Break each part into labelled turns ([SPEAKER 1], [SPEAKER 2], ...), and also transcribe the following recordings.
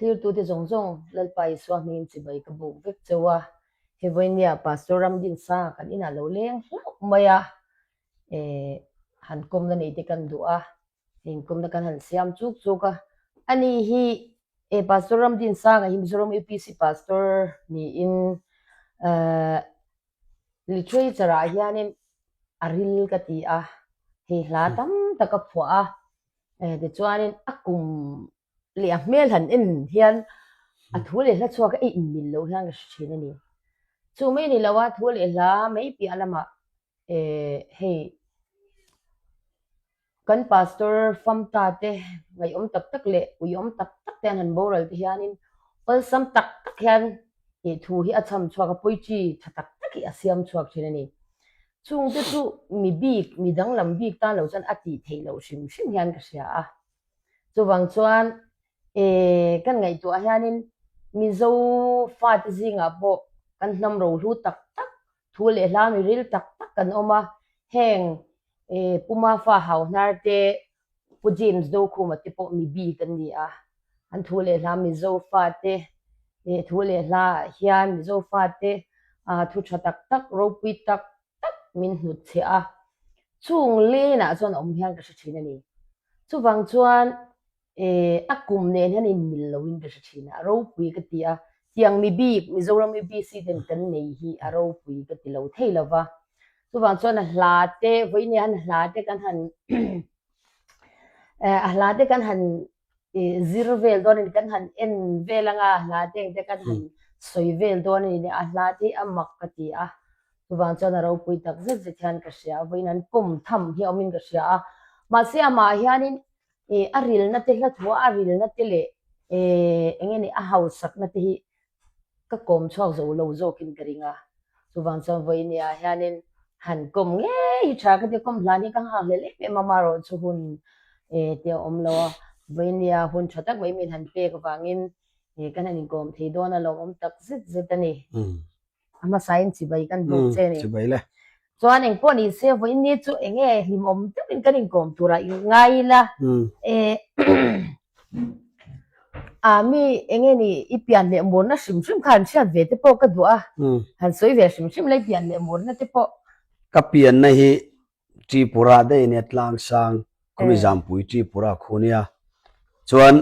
[SPEAKER 1] Thlirtute zawng zawng Lalpa Isua hmingin chibai ka buk vek cheu a, he vawinia Pastor Ramdinsa kan inah lo leng hlauh mai a, eh han kawmna nei te kan duh a, hei inkawmna kan han siam chuk chuk a, ani hi eh Pastor Ramdinsanga hi Mizoram UPC Pastor niin eh Literature ah hianin a ril ka ti a, hei hla tam tak a phuah a, eh tichuanin a kum leh a hmel han en hian a thu leh hla chhuak a ei inmil loh hian ka hre thin a ni. Chu mai ni lo a thu leh hla mai piah lamah eh hei Kan pastor famta te ngaihawm tak tak leh uiawm tak tak te an han boral te hianin awlsam tak tak hian ih thu hi a chham chhuak a, poetry tha tak tak hi a siam chhuak thin a ni. Chungte chu mi bik, mi danglam bik tan lo chuan a tih theih loh hrim hrim hian ka hria a. Chuvang chuan eh kan ngaihtuah hianin Mizo fate zingah pawh kan hnam rohlu tak tak, thu leh hla mi ril tak tak kan awm a, heng Pu Mafa Hauhnar te, Pu James Dokhuma te pawh mi bik an ni a, an thu leh hla Mizo fate thu leh hla ah hian Mizo fate thu tha tak tak, ropui tak tak min hnutchhiah a, chung lane ah chuan a awm hian ka hre thin a ni. Chuvang chuan Eh, a kum nen hian inmil loin ka hre thin a, a ropui ka ti a, tiang mi bik Mizoram UPC ten kan nei hi a ropui ka ti lo thei lo va. Chuvang chuan a hla te, vawiin hian a hla te kan han eh, a hla te kan han zir vel dawn a ni, kan han en vel anga a hla te ang te kan han sawi vel dawn a ni, a hla te hi a mak ka ti a, chuvang chuan a ropui tak zet zet hian ka hria a, vawiin an pawm tham hi a awmin ka hria a, mahse amah hianin eh a rilna te hla thu a a rilna te leh eh eng nge ni a hausakna te hi ka kawm chhuak zo lo zawkin ka ring a, chuvang chuan vawinia hianin han kawm ngei hi tha ka ti a, kawm hlan hi ka nghakhlel em em a, amaherawhchu hun eh tih a awm lo a, vawinia hun tha tak mai min han pek avangin eh kan han inkawm thei dawn a lawmawm tak zet zet a ni. A hmasain chibai kan bawk che a ni.
[SPEAKER 2] Chibai le.
[SPEAKER 1] Chuan eng pawh ni se vawiin ni chu eng nge hlimawm deuhin kan inkawm turah i ngai ila. Eh a mi eng nge ni i pian leh murna hrim hrim kha han hriat ve te pawh ka duh a. Han sawi ve hrim hrim la i pian leh murna te pawh.
[SPEAKER 2] Ka pianna hi Tripura daih a nia Tlangsang khawmi Zampui Tripura khu nia. Chuan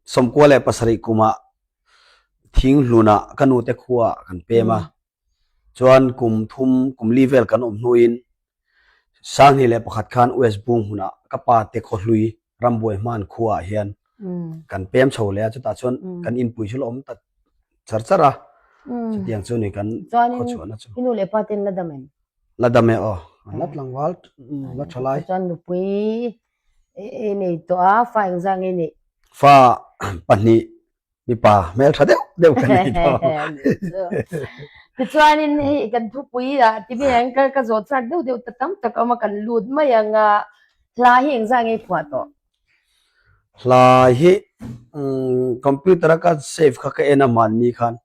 [SPEAKER 2] 97 kumah Thinghlunah ka nute khuaah kan pem a, chuan kum thum kum li vel kan awm hnuin 2001 khan US Bung hmunah ka pa te khawhlui Rambuai hman khuaah hian kan pem chho leh a, chutah chuan kan inpui chu la awm ta char char a, chutiang chu ni kan khawchhuahna chu.
[SPEAKER 1] Chuanin i nu leh pa ten la dam em?
[SPEAKER 2] La dam e aw, an la tlangval, la tha lai.
[SPEAKER 1] Chuan nupui I nei tawh a, fa engzah nge neih?
[SPEAKER 2] Fa pahnih mipa hmel tha deuh deuh ka nei tawh.
[SPEAKER 1] Tichuanin hei kan thupui ah ti mai ang ka ka zawh chak deuh deuh ta tam tak a awm a kan lut mai ang a, hla hi engzah nge i phuah tawh?
[SPEAKER 2] Hla hi computer a ka save kha ka en a mahni khan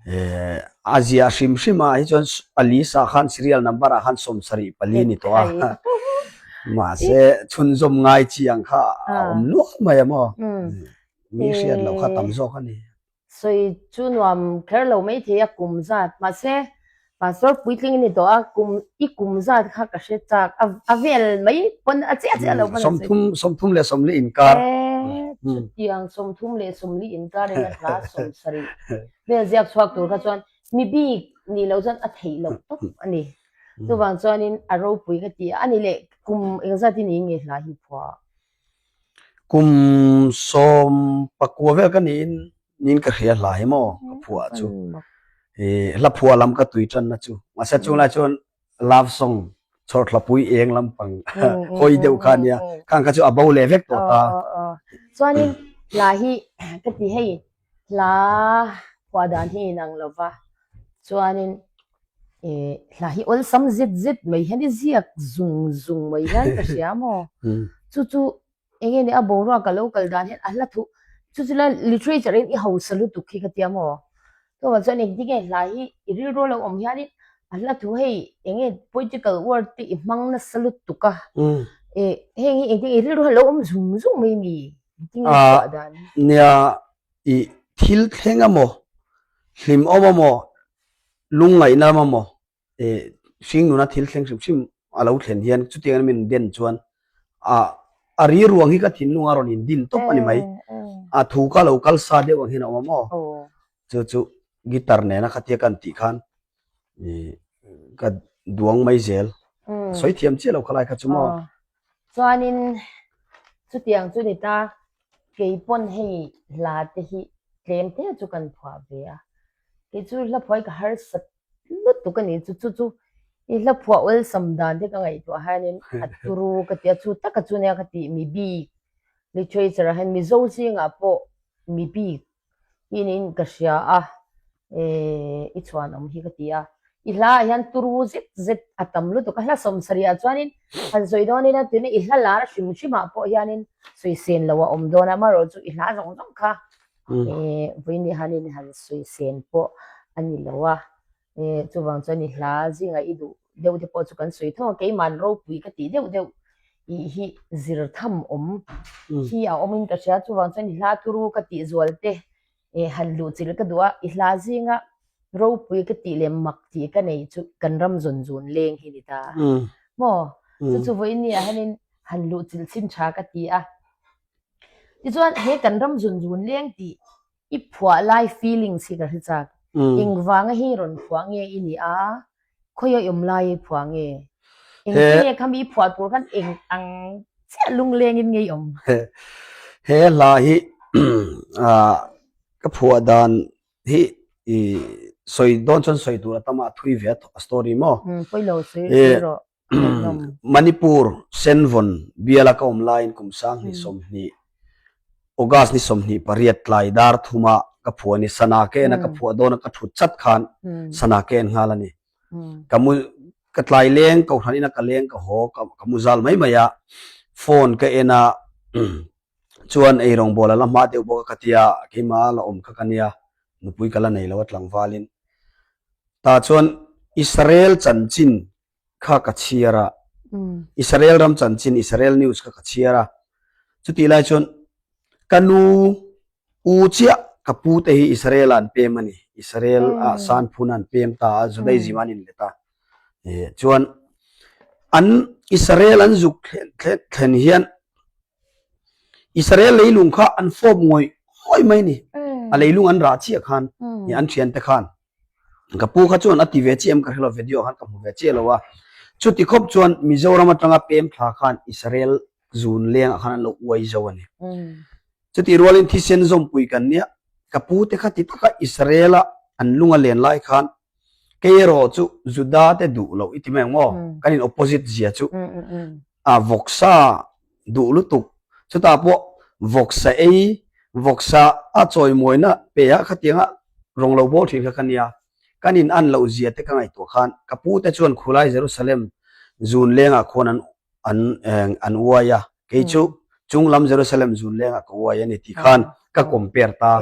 [SPEAKER 2] Eh a zia hrim hrim a hi chuan a list ah khan serial number ah khan 74 ni tawh a mahse chhunzawm ngai chi ang kha a awm nual mai a maw mi hriat loh kha tam zawk a ni.
[SPEAKER 1] Sawi chu nuam kher lo mai thei a kum zat mahse Pastor puitling i ni tawh a kum i kum zat kha ka hre chak a a vel mai pawn a chiah chiah lo pawn a sawi.
[SPEAKER 2] 30 30 leh 40 inkar.
[SPEAKER 1] Eee chutiang 30 leh 40 inkar in a hla 70 vel ziak chhuak tur kha chuan mi bik nih loh chuan a theih loh tawp a ni. Chuvang chuanin a ropui ka ti a, a ni leh kum engzat i ni nge hla hi phuah?
[SPEAKER 2] Kum 19 vel ka niin niin ka hria hla hi maw ka phuah chu ih hla phuah lam ka tui tanna chu mahse chunglai chuan love song chhawrthlapui eng lampang hawi deuh kha ania khang kha chu a bo leh vek tawh ta.
[SPEAKER 1] Chuanin hla hi ka ti hei hla phuah dan hi inang lova chuanin ih hla hi awlsam zet zet mai hian i ziak zung zung mai hian ka hria maw chu chu Eng nge ni a boruak a lo kal dan hian a hla thu chu chu la literature in i hausa lutuk khi ka tia maw? Chuvang chuan engtin nge hla hi i rilru a lo awm hianin a hla thu hei eng nge poetical word te i hmang nasa lutuk a eh heng hi engtin nge i rilru a lo awm zung zung mai mi engtin nge chhuah dan?
[SPEAKER 2] Nia. I thil thleng emaw, hlimawm emaw, lungngaihna lam emaw, eh hringnuna thil thleng hrim hrim a lo thlen hian chutiang min den chuan a a ri ruang hi ka thinlung a rawn in din tawp a ni mai. A thu ka lo kal sa deuh ang hian a awm a maw? Chu chu guitar nena khatia kan tih khan ih ka duang mai zel. Sawi thiam chiah lo khalai kha chu maw?
[SPEAKER 1] Chuanin chutiang chu ni ta kei pawn hei hla te hi tlem te chu kan phuah ve a. Kei chu hla phuah hi ka harsat lutuk a ni. Chu chu chu i hla phuah awlsam dan te ka ngaihtuah hianin a turu ka ti a, chu taka chu nia ka tih mi bik literature ah hian Mizo zingah pawh mi bik hi niin ka hria a, eh i chhuanawm hi ka ti a. I hla ah hian turu zet zet a tam lutuk a, hla sawmsarih ah chuanin han sawi dawn ila tuna i hla lar hrim hrim ah pawh hianin sawi sen lo a awm dawn a, amaherawh chu i hla zawng zawng kha eh vawiin hianin han sawi sen pawh a ni lo a, eh chuvang chuan i hla zingah i duh deuh te pawh chu kan sawi thung a, keimahn ropui ka tih deuh deuh tih hi zir tham awm hi a awmin ka hria, chuvang chuan i hla turu ka tih zual te eh han luh chilh ka duh a, i hla zinga ropui ka tih leh mak tih ka neih chu kan ram zawn zun leng hi ni ta maw? Chu chu vawiin ni ah hianin han luh chilh chhin tha ka ti a, tichuan he kan ram zawn zun leng tih i phuah lai feelings hi ka hre chak, engvanga hi rawn phuah nge i nih a, khawi a awm lai i phuah nge? Engtin nge khami i phuah tur khan eng ang chiah lunglengin nge i awm?
[SPEAKER 2] He hla hi ka phuah dan hi i sawi dawn chuan sawi tur a tam a, a thui ve a story maw?
[SPEAKER 1] Pawi lo sawi sawi rawh.
[SPEAKER 2] Manipur Senvawn biala ka awm laiin kum 2020 August ni 28 tlai dar thuma ka phuah a ni. Sana ka en a, ka phuah dawn a, ka thut chat khan sana ka en nghal a ni. Ka mu ka tlai leng kohhran ina ka leng ka haw ka mu zal mai mai a, phone ka en a chuan eirawngbawl a la hma deuh bawk a ka tia keimah la awm kha ka nia nupui ka la nei lo a tlangvalin. Tah chuan Israel chanchin kha ka chhiar a, Israel ram chanchin Israel news kha ka chhiar a, chutih lai chuan ka nu u chiah ka pu te hi Israel ah an pem a ni, Israel ah Sanphun ah an pem ta a, Judaism ah an inlet a, chuan an Israel an zuk thlen hian Israel leilung kha an fawp ngawih ngawih mai a ni, a leilung an rah chiah khan an thiante khan. Ka pu kha chuan a ti ve chiah em ka hre lo video khan ka hmu ve chiah lo a. Chuti khawp chuan Mizoram atanga pem thla khan Israel zun leng ah khan an lo uai zo a ni. Chuti rualin thisen zawmpui kan nia ka pu te kha ti taka Israel a an lung a len lai khan kei erawh chu Juda te duh loh i ti mai ang maw? Kan in opposite zia chu a vawksa duh lutuk. Chutah pawh vawksa ei, vawksa a chawimawina pe a khatianga rawng lo bawl thin kha ka nia. Kan in an loh zia te ka ngaihtuah khan ka pu te chuan khulai Jerusalem zun lengah khuan an an an uai a, kei chu chunglam Jerusalem zun lengah ka uai a ni tih khan ka compare ta.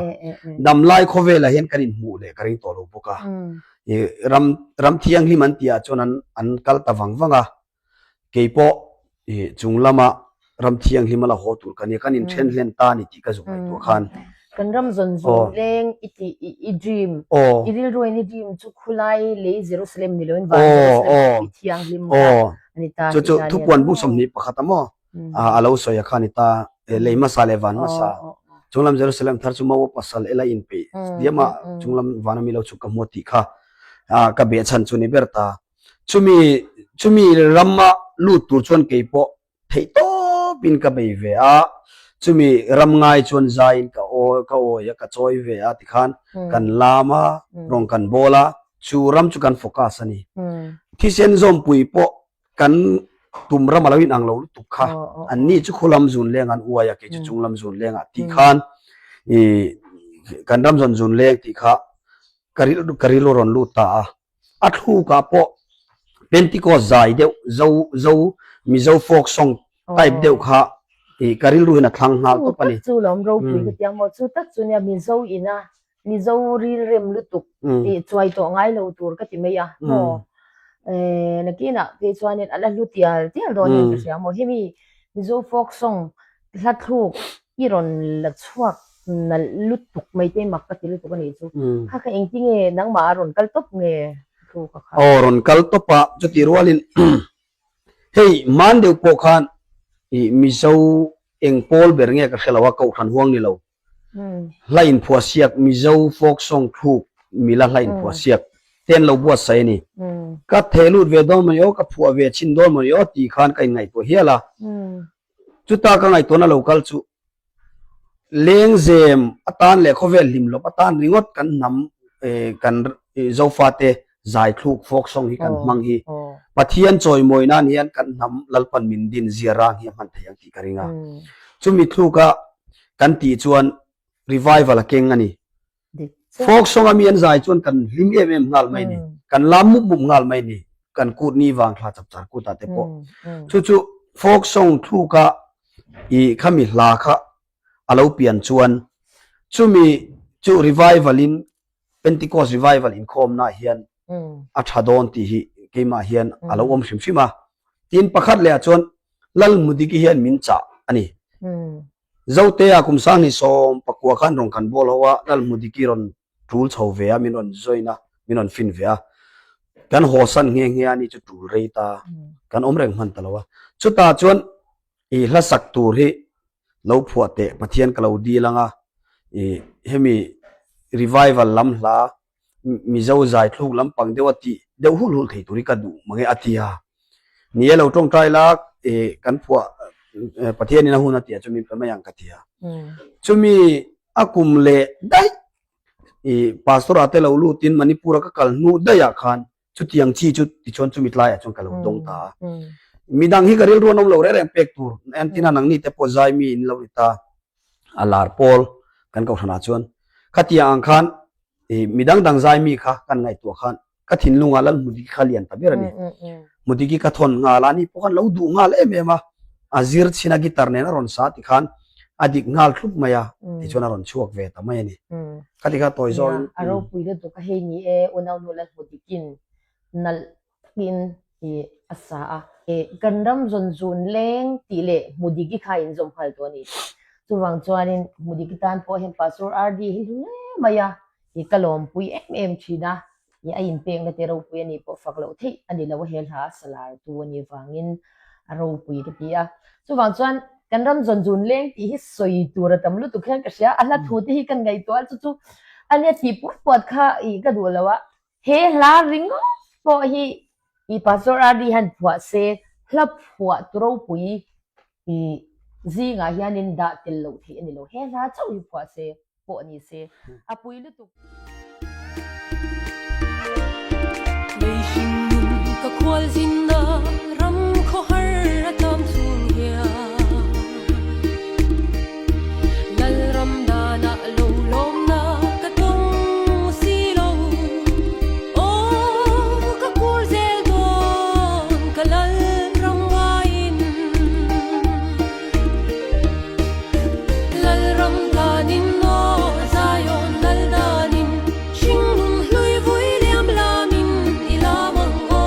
[SPEAKER 2] Damlai khawvelah hian kan inhmuh leh ka ring tawh lo bawk a. Ram ram thianghlim an tih ah chuan an an kal ta vang vang a. Kei pawh ih chung lama ram thianghlim a la haw tur ka nia, kan inthen hlen ta a ni tih ka zuk ngaihtuah khan.
[SPEAKER 1] Kan ram zawn zawn leng i tih i i dream, i rilruain i dream chu khulai lei Jerusalem ni loin van Jerusalem i thianghlim kha a ni ta
[SPEAKER 2] Chu chu thupuan bung 21 a maw a lo sawi a kha a ni ta, lei hmasa leh van hmasa. Chunglam Jerusalem thar chu Moab pasal ela inpeih diam a, chunglam van ami lo chhuk ka hmu a tih kha ka behchhan chu ni ber ta. Chumi chumi rama lut tur chuan kei pawh theih tawpin ka bei ve a, chumi ram ngai chuan zaiin ka awi ka awi a, ka chawi ve a tikhan kan lam a, rawng kan bawl a, chu ram chu kan focus a ni. Thisen zawmpui pawh kan tum ram a lo inang lo lutuk kha, anni chu khulam zun leng an uai a, kei chu chunglam zun lengah tih khan ih kan ram zawn zun leng tih kha ka rilru ka rilru a rawn lut ta a. A thlukah pawh Pentecost zai deuh zo zo Mizo folk song type deuh kha ih ka rilru hian a thlang nghal tawp a ni.
[SPEAKER 1] Chu tak chu lawm ropui ka tia maw, chu tak chu nia Mizo ina Mizo rilrem lutuk ih chuai tawh ngai lo tur ka ti mai a maw. Eh nakinah phei chuanin a la hlu tial tial dawn hian ka hria maw. Hemi Mizo folk song hla thluk i rawn la chhuak. nalh lutuk mai te mak ka ti lutuk a nih chu. Kha kha engtinge nangmah a rawn kal tawp nge thu ka kha?
[SPEAKER 2] Aw rawn kal tawp a, chutih rualin hei hman deuh pawh khan ih Mizo eng pawl ber nge ka hre lo a, Kohhran huang ni lo. Hla inphuah siak Mizo folk song thluk mila hla inphuah siak te an lo buatsaih a ni. Ka theh lut ve dawn mawni aw, ka phuah ve chhin dawn mawni aw tih khan ka inngaihtuah hial a. Chuta ka ngaihtuahna lo kal chu lengzem atan leh khawvel hlimlawp atan ringawt kan hnam kan Zofate zaithluk folk song hi kan hmang hi Pathian chawimawi nan hian kan hnam Lalpan min din zia rang hi a hman thei ang tih ka ring a. Chumi thluka kan tih chuan revival a keng a ni. Folk song a mi an zai chuan kan hlim em em nghal mai ni. Kan lam mup mup nghal mai ni. Kan kut ni vang thla chap char kut ah te pawh. Chu chu folk song thluka i khami hla kha a lo pian chuan chumi chu revival in Pentecost revival inkhawmna ah hian a tha dawn tih hi keimah hian a lo awm hrim hrim a. Tin pakhat leh ah chuan Lalmudiki hian min chah a ni. Zotea kum 2019 khan rawn kan bawl ho a, Lalhmudiki rawn tul chho ve a, min rawn join a, min rawn fin ve a. Kan haw san nghe nghe a ni chu tul rei ta, kan awm reng hman ta lo a. Chutah chuan i hla sak tur hi lo phuah teh Pathian ka lo dil ang a, i hemi revival lam hla Mizo zai thluk lampang deuh a tih deuh hulh hulh thei tur hi ka duh mange a ti a. Ni e lo tawngtai la eh kan phuah Pathianin a hun a tih ah chuan min pe mai ang ka ti a. Chumi a kum leh daih ih Pastor ah te lo lutin Manipur a ka kal hnu daih ah khan chutiang chi chu tichuan chumi tlaiah chuan ka lo dawng ta a. Midang hi ka rilru an awm lo reng reng pek tur entina nangni te pawh zai mi in lo ni ta a lar pawl kan kohhranah chuan khatiang ang khan ih midang dang zai mi kha kan ngaihtuah khan ka thinlungah lal Hmudiki kha lian ta ber a ni. Hmudiki ka thawn nghal a, ani pawh khan lo duh nghal em em a, a zir chhin a guitar nen a rawn sa ti khan a dik nghal thlup mai a, tichuan a rawn chhuak ve ta mai a ni. Khati kha tawi zawk in.
[SPEAKER 1] A ropui lutuk a, hei ni e unaunu lal Hmudikin nalh takin ih a sa a. Kan ram zawn zun leng tih leh Hmudiki kha inzawm nghal tawh a ni. Chuvang chuanin Hmudiki tan pawh hian Pastor RD hi hlu hle mai a, i ka lawmpui em em thin a, i a inpekna te ropui a nih pawh fak loh theih a ni lo a, he hla a salar tu a nih vangin a ropui ka ti a. Chuvang chuan kan ram zawn zun leng tih hi sawi tur a tam lutuk hian ka hria, a hla thu te hi kan ngaihtuah a chu chu a nia tih puat puat kha i ka duh lo a, he hla ringawt pawh hi i Pastor RD hian phuah se hla phuah tu ropui i zingah hianin dah tel loh theih a ni lo, he hla chauh hi phuah se. pawh ni se a pui lutuk.
[SPEAKER 3] Lei hringnun ka khual zinna ram khawhar a tlam chung hian Lalram danah lo lawmna ka tawng si lo Aw ka kur zel dawn ka Lalram ngaiin Lalram danin aw Zion lal danin Hringnun hlui vui liam lamin i lam ang aw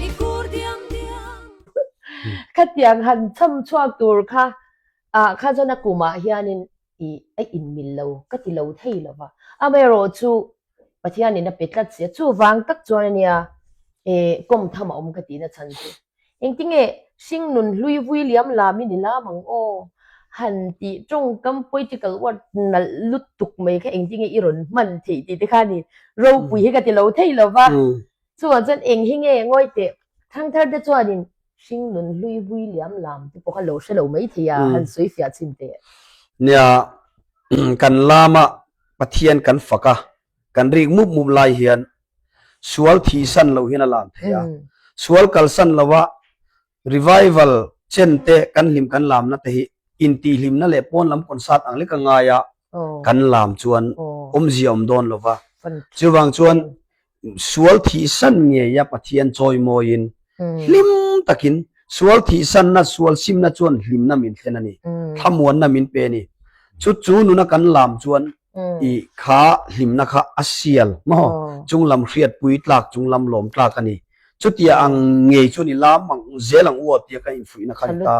[SPEAKER 3] I kur diam diam.
[SPEAKER 1] Khatiang han cham chhuak tur kha ah kha chuan a kumah hianin i a inmil lo ka ti lo thei lo va. Amaherawh chu Pathianin a pe tlat si a, chuvang tak chuan ania eh kawm tham a awm ka tihna chhan chu. Engtinge hringnun hlui vui liam lamin i lam ang aw? Han tih tawngkam poetical word nalh lutuk mai kha engtinge i rawn hman theih tih te kha ni ropui hi ka ti lo thei lo va. Chuvang chuan eng hi nge ngawi teh thangthar te chuanin hringnun hlui vui liam lam te pawh kha lo hre lo mai thei a, han sawi fiah chhin teh.
[SPEAKER 2] Nia, kan lama Pathian kan fak a, kan rik mup mup lai hian sual thihsan loh hian a lam thei a. Sual kalsan loha revival chen te kan hlim kan lamna te hi intihhlimna leh pawn lam concert ang lek a ngai a kan lam chuan awmzia awm dawn lo va. Chuvang chuan sual thihsan ngeia Pathian chawimawiin hlim takin sual thihsanna, sual simna chuan hlimna min thlen a ni, thlamuanna min pe a ni. Chu chu nuna kan lam chuan i kha hlimna kha a sial maw? Chunglam hriatpui tlak, chunglam lawm tlak a ni. Chutia ang ngei chuan i lam ang zel ang u aw tia kan infuihna kha a ni ta.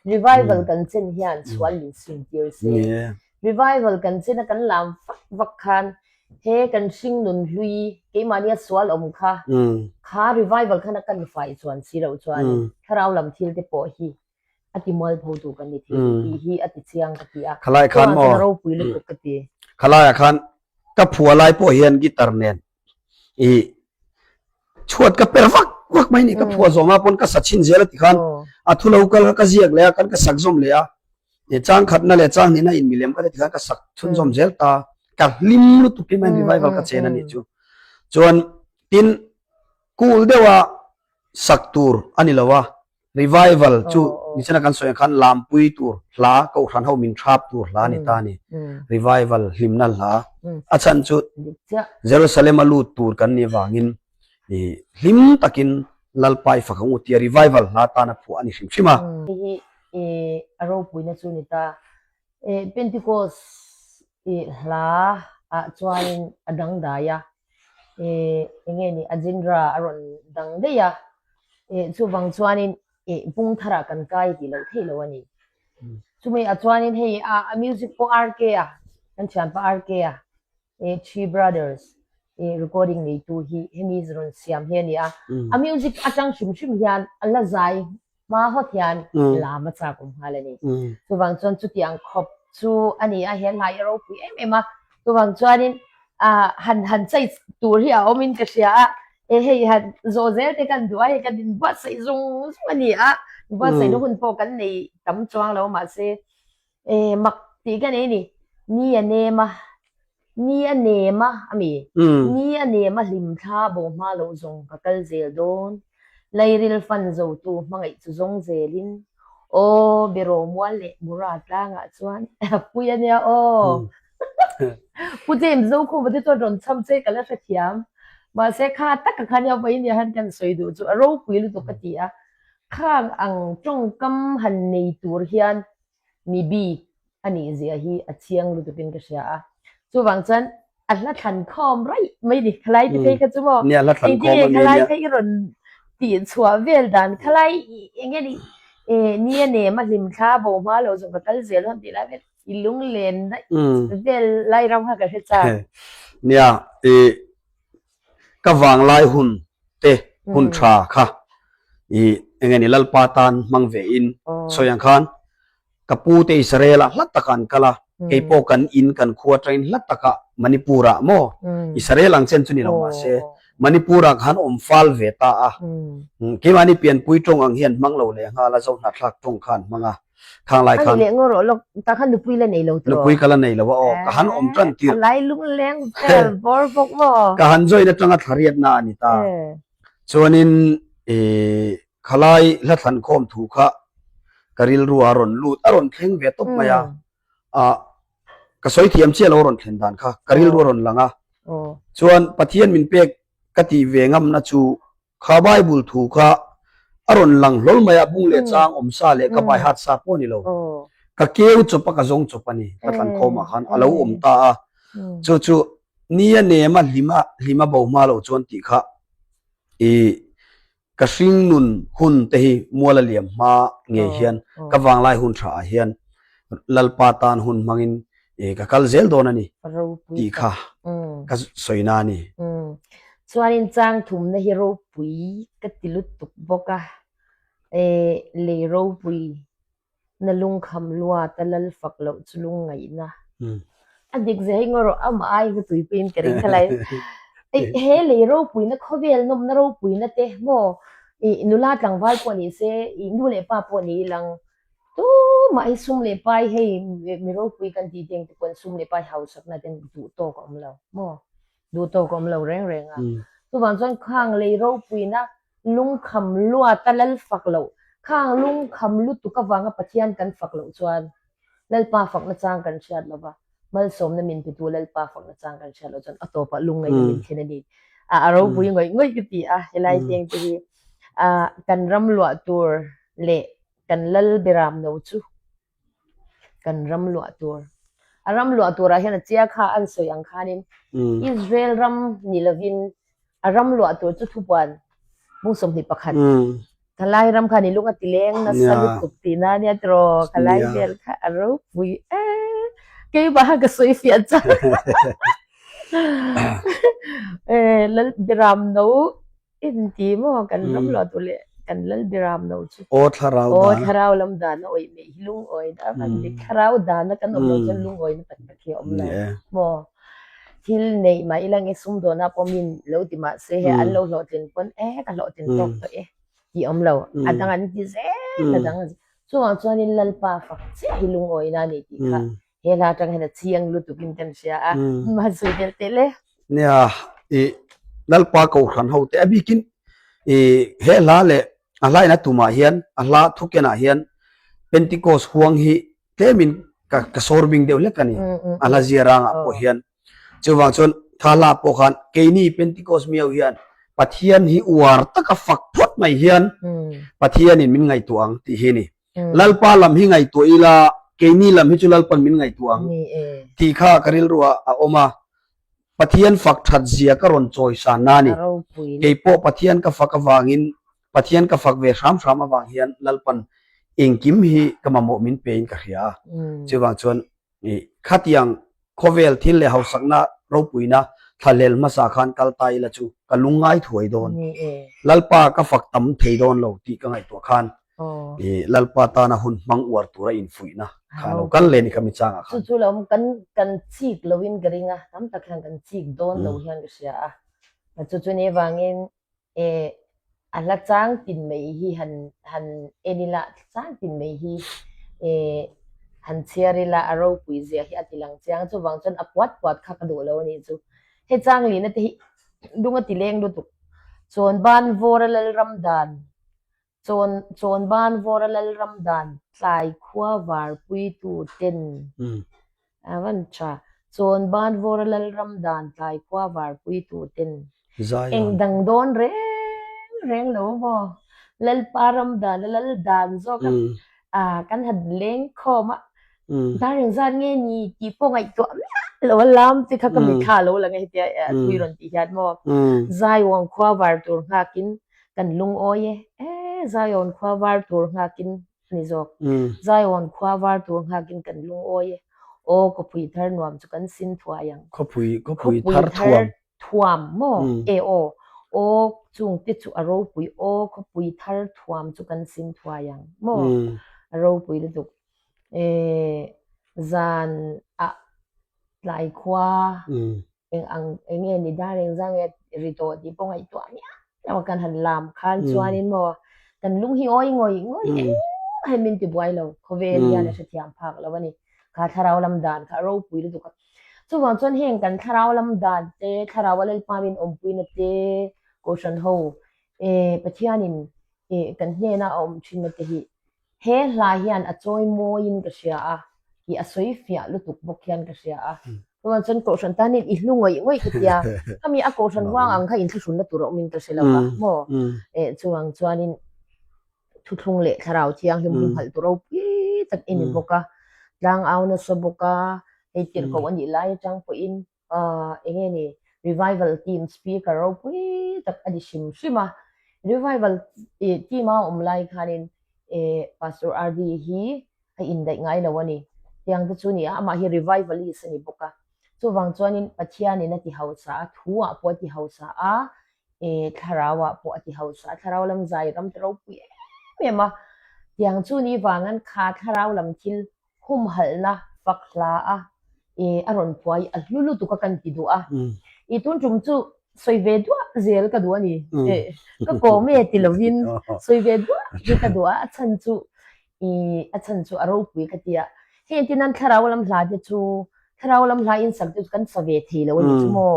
[SPEAKER 1] Revival kan chen hian sual min sim tir se. Revival kan chen a kan lam vak vak khan he kan hring nun hlui keimahnia sual awm kha kha revival khan a kan fai chuan si loh chuan thlarau lam thil te pawh hi a ti mualpho tu kan ni thei tih hi a ti chiang ka ti a.
[SPEAKER 2] Khalai khan maw?
[SPEAKER 1] A ropui lutuk ka ti.
[SPEAKER 2] Khalaiah khan ka phua lai pawh hian guitar nen i chhuat ka per vak vak mai ni ka phua zawma pawn ka sa chhin zel a ti khan a thu lo kal kha ka ziak leh a kan ka sak zawm leh a e chang khatna leh chang hnihna in milem ka ti khan ka sak chhun zawm zel ta ka hlim lutuk hi mai revival ka chen ani chu chuan tin cool deuha sak tur ani lo a Revival chu nichina kan sawi ang khan lampui tur hla kohhran ho min thap tur hla a ni ta a ni. Revival hlimna hla a chhan chu Jerusalem a lut tur kan nih avangin hlim takin Lalpa i fak ang u tia revival hla tan a phuah a ni hrim hrim a.
[SPEAKER 1] Hei hi a ropuina chu a ni ta. Pentecost hla ah chuanin a dangdai a, enge ni a genre a rawn dang daih a, chuvang chuanin bung tharah kan kai tih loh theih loh a ni. Chumi ah chuanin hei a music pawh RK a, kan thianpa RK a, Three Brothers recording neitu hi hemi rawn siam hi a ni a, a music atang hrim hrim hian a la zai Hma hawt hian lam a chak awm nghal a ni. Chuvang chuan chutiang khawp chu a ni a, he hla hi a ropui em em a. Chuvang chuanin han han chei tur hi a awmin ka hria a, e hei han zawh zel te kan duh a, hei kan inbuatsaih zung zung a ni a, inbuatsaihna hun pawh kan nei tam chuang lo mahse e mak tih ka nei a ni, ni a nem a, Ni a nem a, a mi. Ni a nem a hlim thla bo hma loh zawng ka kal zel dawn. Lairil fan zotu hmangaih chu zawng zelin. Aw, Beraw mual leh Mura tlangah chuan pui a nia aw. Pu James Zokhuma te chuan rawn cham che ka la hrethiam. Mahse kha taka kha nia vawiin nia han kan sawi duh chu a ropui lutuk ka ti a. Khang ang tawngkam han nei tur hian mi bik a nih zia hi a chiang lutuk in ka hria a. Chuvang chuan a hla thlan khawm raih mai ni khalai te phei kha chu maw?
[SPEAKER 2] Nia hla thlan khawm a ni
[SPEAKER 1] khalai kha i rawn tih chhuah vel dan khalai eng nge ni ni a nem a hlim thla bo hma lo zawng ka kal zel hawn tih lai vel i lunglen vel lai ram kha ka hre chak.
[SPEAKER 2] Nia i ka vanglai hun te hun tha kha i eng nge ni Lalpa tan hmang ve in sawi ang khan ka pu te Israel ah hla takah an kal a, kei pawh kan in kan khua atangin hla takah Manipur ah maw Israel ang chen chu ni lo mahse Manipur ah khan awm fal ve ta a, keimahni pianpui tawng ang hian hmang lo leh nghal a Zohnahthlak tawng kha an hmang a. Khang lai khan.
[SPEAKER 1] Ani leh ngaw rawh lawk ta khan nupui la nei lo tawh.
[SPEAKER 2] Nupui ka la nei lo a aw. Ka han awm tan tir.
[SPEAKER 1] A lai lung leng vel bawr bawk maw.
[SPEAKER 2] Ka han join atanga thlariatna a ni ta. Chuanin khalai hla thlan khawm thu kha ka rilru a rawn lut a rawn thleng ve tawp mai a. Ka sawi thiam chiah lo a rawn thlen dan kha ka rilru a rawn lang a. Chuan Pathian min pek ka tih ve ngamna chu Kha Bible thu kha a rawn lang hlawl mai a, bung leh chang awm sa leh ka baihat sa pawh a ni lo. Ka keu chawp a, ka zawng chawp a ni. Ka thlan khawmah khan a lo awm ta a. Chu chu ni a nem a, hlim a, hlim a bo hma loh chuan tih kha i ka hringnun hun te hi mual a liam hma ngei hian ka vanglai hun tha ah hian Lalpa tan hun hmangin ka kal zel dawn a ni tih kha ka sawi na a ni.
[SPEAKER 1] Chuanin chang thumna hi ropui ka ti lutuk bawk a, lei ropui na lungkham luat a lal fak loh chu lungngaihna a dik zia hi ngaw rawh amah aiin ka tuipuiin ka ring khalai. He lei ropuina khawvel nawmna ropuina te maw nula tlangval pawh ni se nu leh pa pawh ni ilang Tumah hi sum leh pai hei mi ropui kan tih te engte pawhin sum leh pai hausakna ten duh tawk a awm lo maw? Duh tawk a awm lo reng reng a. Chuvang chuan khang lei ropuina lungkham luata lal fak loh, khang lungkham lutuk avanga Pathian kan fak loh chuan Lalpa fakna chang kan hriat lo va, malsawmna min petu Lalpa fakna chang kan hriat loh chuan a tawpah lungngaihna min thlen a ni. A ropui ngawih ngawih ka ti a, helai tengte hi kan ram luah tur leh Kan lal beram no chu kan ram luah tur. A ram luah turah hian a chia kha an sawi ang khanin Israel ram ni lovin a ram luah tur chu thupuan bung 21. Khalai ram khan i lung a ti leng nasa lutuk tihna ania tiraw khalai vel kha a ropui e keimah kha ka sawi fiah chang e Lalbiram no inti maw kan ram lo tu leh kan Lalbiram no chu
[SPEAKER 2] aw thlarau
[SPEAKER 1] aw thlarau lam dan a awih mai hi lungawi na a van dik thlarau dan a kan awm lo chuan lungawi na tak tak hi a awm lo maw. Thil neih mah ila nge sumdawnah pawh min lo ti mah se he an lo hlawhtlin pawn e ka hlawhtlin tawk tawh e tih awm lo. A dang an ti zel a dang an ti. Chuvang chuanin Lalpa fak chiah hi lungawina a ni tih kha he hla atang hian a chiang lutukin kan hria a. Mahse tel tel e.
[SPEAKER 2] Nia i Lalpa Kohhran ho te a bikin i he hla leh a hla in a tumah hian a hla thukenah hian Pentecost huang hi tlemin ka ka sawr bing deuh hlek a ni a hla zia rangah pawh hian chuvang chuan tha hla pawh khan keini Pentecost miau hian Pathian hi uar taka fak phawt mai hian Pathianin min ngaihtuah ang tih hi a ni. Lalpa lam hi ngaihtuah ila keini lam hi chu Lalpan min ngaihtuah ang tih kha ka rilruah a awm a. Pathian fak that zia ka rawn chawi san na a ni. Kei pawh Pathian ka fak avangin, Pathian ka fak ve hram hram avang hian Lalpan engkim hi ka mamawh min pe in ka hria a. Chuvang chuan khatiang khawvel thil leh hausakna ropuina thlahlel hmasa khan kal ta ila chu ka lungngai thuai dawn. Lalpa ka fak tam thei dawn lo tih ka ngaihtuah khan I Lalpa tana hun hmang uar tura infuihna kha a lo kal leh a ni kha mi changah
[SPEAKER 1] khan. Chu chu lo awm kan kan chik loin ka ring a, tam tak hian kan chik dawn lo hian ka hria a. Chu chu ni avangin e a hla chang tin mai hi han han en ila, chang tin mai hi e han chhiar ila a ropui zia hi a ti lang chiang. Chuvang chuan a puat puat kha ka duh lo a nih chu. Hei chang lihna te hi lung a ti leng lutuk. Chawnban vawra Lalram dan Chawn Chawnban vawra Lalram dan tlai khua varpuitu ten a van tha. Chawnban vawra Lalram dan tlai khua varpuitu ten eng dang dawn reng reng lo maw? Lalpa ram dan a lal dan zawk a a kan han leng khawm a dar eng zat nge ni tih pawh ngaihtuah miah lo a lam te kha ka mitthla a lo lang a hetia thui rawn tih hian maw Zaiwang khua var tur nghakin Kan lungawi e, e Zion khua var tur nghakin a ni zawk. Zion khua var tur nghakin kan lungawi e. Aw khawpui thar nuam chu kan sin thuai ang.
[SPEAKER 2] Khawpui, khawpui thar thuam.
[SPEAKER 1] Thuam maw? E aw, aw chungte chu a ropui, aw khawpui thar thuam chu kan sin thuai ang maw? A ropui lutuk. E, zan ah tlai khua. Eng ang eng nge ni dar eng zang nge ri tawh tih pawh ngaihtuah miah lo a kan han lam khan chuanin maw kan lung hi awi ngawih ngawih engmah hian min ti buai lo khawvel hian a hrethiam phak lo a ni kha thlarau lam dan kha a ropui lutuk a chuvang chuan heng kan thlarau lam dan te thlarau a Lalpa min awmpuina te kohhran ho eh Pathianin eh kan hnena a awm thinna te hi He hla hian a chawi mawiin ka hria a, i a sawi fiah lutuk bawk hian ka hria a. Chuan chuan Kohhran tanin i hlu ngawih ngawih ka tia, khami a Kohhran huang ang kha inthlahrunna tur a awmin ka hre lo va maw? Eh chuvang chuanin thuthlung leh thlarau thianghlim humhalh tur ropui tak i ni bawk a, tlangau nasa bawk a, hei tirhkoh a nih lai atang pawhin Ahh eng nge ni revival team speaker ropui tak a ni hrim hrim a, revival team a awm lai khanin eh Pastor RD hi a indaih ngai lo a ni, tiang te chu ni a, amah hi revivalist a ni bawk a, chuvang chuanin Pathianin a ti hausa a, thu ah pawh a ti hausa a, eh thlarau ah pawh a ti hausa a, thlarau lam zai ram te ropui em em a, tiang chu ni vangan kha thlarau lam thil humhalhna fak hla a i a rawn phuai a hlu lutuk a kan ti duh a i tun tum chu sawi ve duah zel ka duh a ni ka kawm e ti lovin sawi ve duah hi ka duh a a chhan chu i a chhan chu a ropui ka ti a hei engtin nan thlarau lam hla te chu thlarau lam hla in sak te chu kan sa ve thei lo a ni chu maw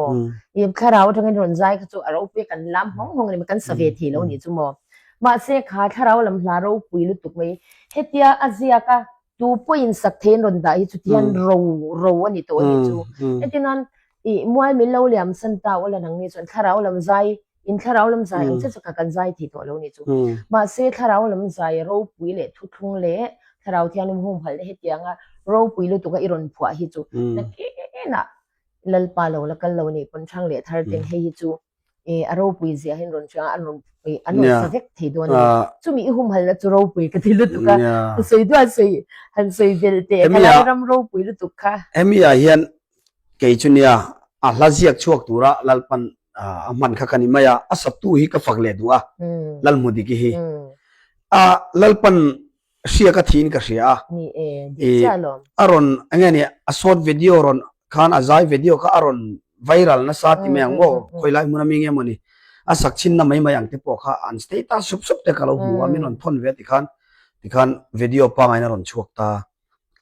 [SPEAKER 1] i thlarau atangin rawn zai kha chu a ropui a kan lam hawng hawng a ni kan sa ve thei lo a ni chu maw mahse kha thlarau lam hla ropui lutuk mai hetia a ziak a Tu pawhin sak theiin rawn dah hi chuti hian ro ro a ni tawh a nih chu. Heti nan i mual min lo liam san ta ula nang ni chuan thlarau lam zai in thlarau lam zai ang che chu kha kan zai thei tawh lo a nih chu. Mahse thlarau lam zai ropui leh thuthlung leh thlarau thianghlim humhalh leh hetianga ropui lutuka i rawn phuah hi chu nakinah Lalpa lo la kal lo nih pawn hrang leh thar ten hei hi chu. A ropui zia hi an rawn hria a, an rawn an rawn sa vek thei dawn a ni. Chumi i humhalna chu ropui ka ti lutuk a, sawi duah sawi han sawi belh teh kha lai ram ropui lutuk kha.
[SPEAKER 2] Hemi ah hian kei chu nia a hla ziak chhuak tura Lalpan a hman kha ka ni mai a, a satu hi ka fak leh duh a, Lalhmudiki hi. A Lalpan hria ka thiin ka hria a.
[SPEAKER 1] Ni e, dik chiah alawm.
[SPEAKER 2] A rawn enge ni a short video rawn khan a zai video kha a rawn viral nasa ti mai ang maw khawi lai hmun ami nge mawni a sak chhinna mai mai ang te pawh kha an status sup sup te ka lo hmu a min rawn thawn ve a tikhan tikhan video pangain a rawn chhuak ta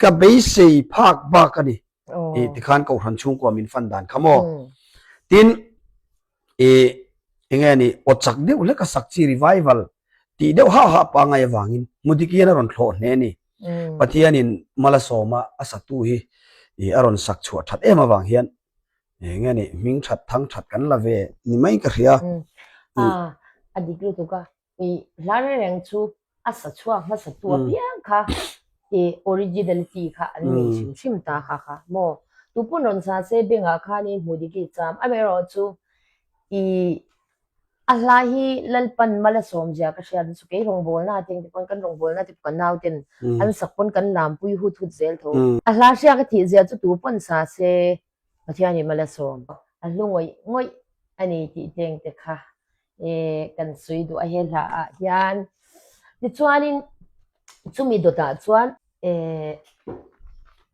[SPEAKER 2] ka beisei phak bak a ni i tikhan kohhran chhungkua min fan dan kha maw tin I enge ni aw chak deuh hlek a sak chi revival tih deuh hah hah pangai avangin Mudik hian a rawn thlawh hle a ni. Pathianin Malasawma a satu hi i a rawn sak chhuah that em avang hian enge ni hming that thang that kan la ve ni mai ka hria.
[SPEAKER 1] A a dik lutuk a, i hla reng chu a sa chhuak hmasa tu apiang kha i originality kha an nei hrim hrim ta kha kha maw tupawn rawn sa se bengah khanin hmuh dik i cham amaherawh chu i a hla hi Lalpan Malasawm zia ka hriat chu kei rawngbawlna te engti pawn kan rawngbawlna te pawh kan nau ten an sak pawn kan lampui hut hut zel tho a hla hriak a thih zia chu tupawn sa se Pathianin Malasawm a hlu ngawih ngawih a ni tih teng te kha kan sawi duh a he hla ah hian. Tichuanin chumi dawtah chuan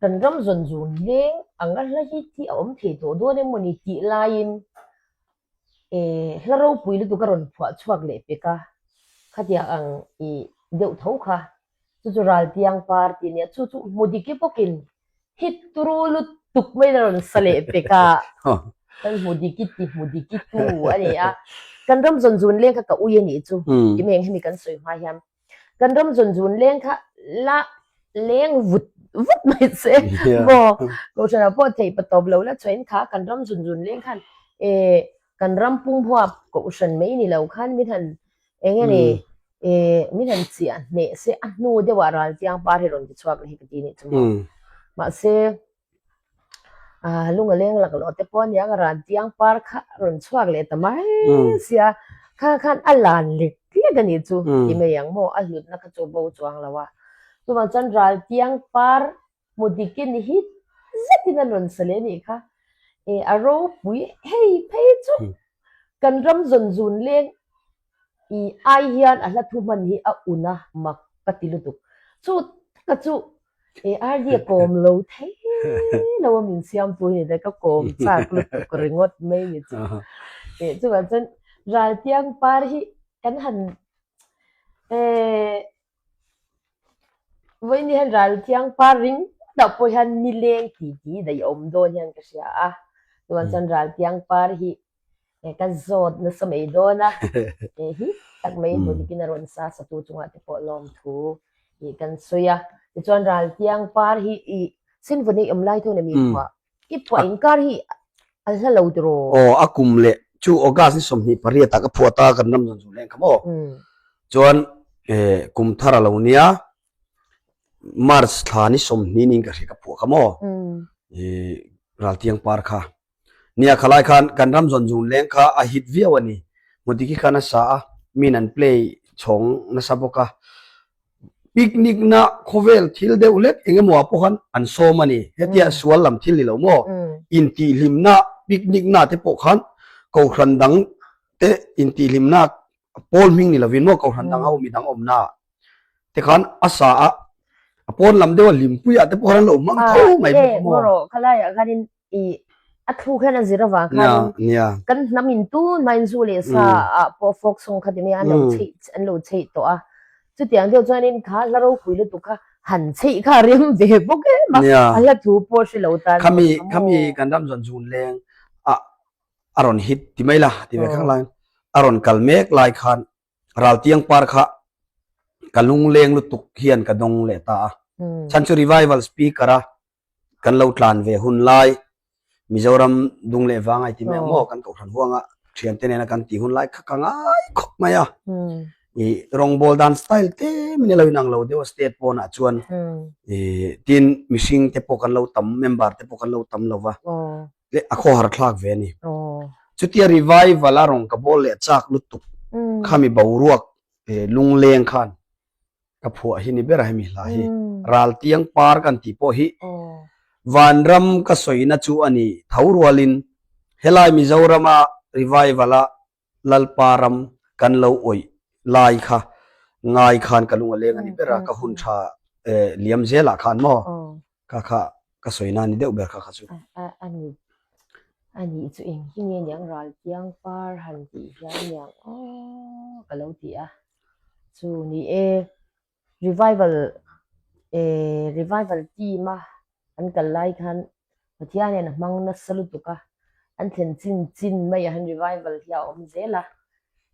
[SPEAKER 1] kan ram zawn zun leng anga hla hi thi a awm thei tawh dawn em mawni tih laiin hla ropui lutuk a rawn phuah chhuak leh pek a, khatiang ang ih deuh tho kha chu chu Raltiang par tih a nia, chu chu hmu dik e bawkin Hit turu lutuk mai na rawn sa leh pek a, kan hmu diki ti hmu diki tu a ni a. Kan ram zawn zun leng kha ka ui a nih chu, ti mai ang hemi kan sawi hma hian. Kan ram zawn zun leng kha la leng vut vut mai se maw, Kohhranah pawh theih pa tawp lo la chuain kha kan ram zawn zun leng khan eh kan ram pum huap Kohhran mai ni lo khan min han Eng nge ni eh min han chiah hneh se a hnu deuh ah Raltiang par hi rawn ti chhuak leh hi ka ti nih chu maw. Mahse ah lung a leng lak loh te pawh aniang Raltiang par kha rawn chhuak leh ta mai sia kha khan a lan lek lek a nih chu ti mai ang maw a hlutna kha chu bo chuang lo a. Chuvang chuan Raltiang par hmu dikin hi zetin an rawn sa leh nih kha eh a ropui hei phei chu kan ram zawn zun leng i ai hian a hla thu hman hi a un a mak ka ti lutuk chu taka chu eh RD a kawm lo thei lo a min siam tu hi ni ka kawm chak lutuk ringawt mai ni chu eh chuvang chuan Raltiang par hi kan han eh Vawiin hian Ralthiang par ring tak pawh hian nileng ti ti daih a awm dawn hian ka hria a, chuan chuan Ralthiang par hi ka zawt nasa mai dawn a, hei hi tak mai hmu dikin a rawn sa satu chungah te pawh lawmthu tih kan sawi a, tichuan Ralthiang par hi ih Sinvawni awm lai thawin a mi phuah I phuah inkar hi a hla lo tiraw?
[SPEAKER 2] Aw, a kum leh chu August ni 28 ah ka phuah ta kan ram zawn chu leng kha maw. Chuan kum thar a lo nia March thla ni 20 niin ka hria ka phuah kha maw. Raltiang par kha. Nia khalai khan kan ram zawn zun leng kha a hit viau a ni. Mutiki khan a sa a, min an play chhawng nasa bawk a. Picnic na khawvel thil deuh hlek eng emaw ah pawh khan an sawm a ni. Hetia sual lam thil ni lo maw? Intihhlimna picnic na te pawh khan kohhran dang te intihhlimna pawl hming ni lovin maw kohhran dang ho midang awmna te khan a sa a, a pawn lam deuh a hlimpui ah te pawh khan an lo hmang tho mai bawk a maw?
[SPEAKER 1] Khalaiah khanin i a thluk hian a zir avang khanin kan hnam in tun hmain zu leh sa ah pawh folk song kha ti mai a an lo chheih an lo chheih tawh a chutiang deuh chuanin kha hla ropui lutuk kha han chheih kha a rem ve bawk em a a hla thu pawh hre lo tan
[SPEAKER 2] khami khami kan ram zawn zun leng a a rawn hit ti mai la ti ve khang lai a rawn kal mek lai khan Raltiang par kha ka lungleng lutuk hian ka dawng leh ta a chhan chu revival speaker a kan lo tlan ve hun lai Mizoram dung leh vang ai ti mai ang maw kan kohhran huanga thiante nena kan tih hun lai kha ka ngai khawp mai a i rawngbawl dan style te min alo inang lo deuh a state pawnah chuan i tin mihring te pawh kan lo tam member te pawh kan lo tam lo va a khawhar thlak ve a ni. Chutia revival a rawn ka bawl leh chak lutuk khami boruak lungleng khan ka phuah hi ni ber a hemi hla hi. Raltiang par kan tih pawh hi vanram ka sawina chu a ni tho rualin helai Mizorama revival a Lalpa ram kan lo awih lai kha ngai khan ka lung a leng a ni ber a, ka hun tha liam zelah khan maw kha kha ka sawi na ni deuh ber kha kha chu.
[SPEAKER 1] A ni a nih chu eng hi nge niang Raltiang par han tih hian niang aw ka lo ti a, chu ni e Revival revival team a an kal lai khan Pathian hian a hmang nasa lutuk a, an thlen chin chin mai ah hian revival hi a awm zel a,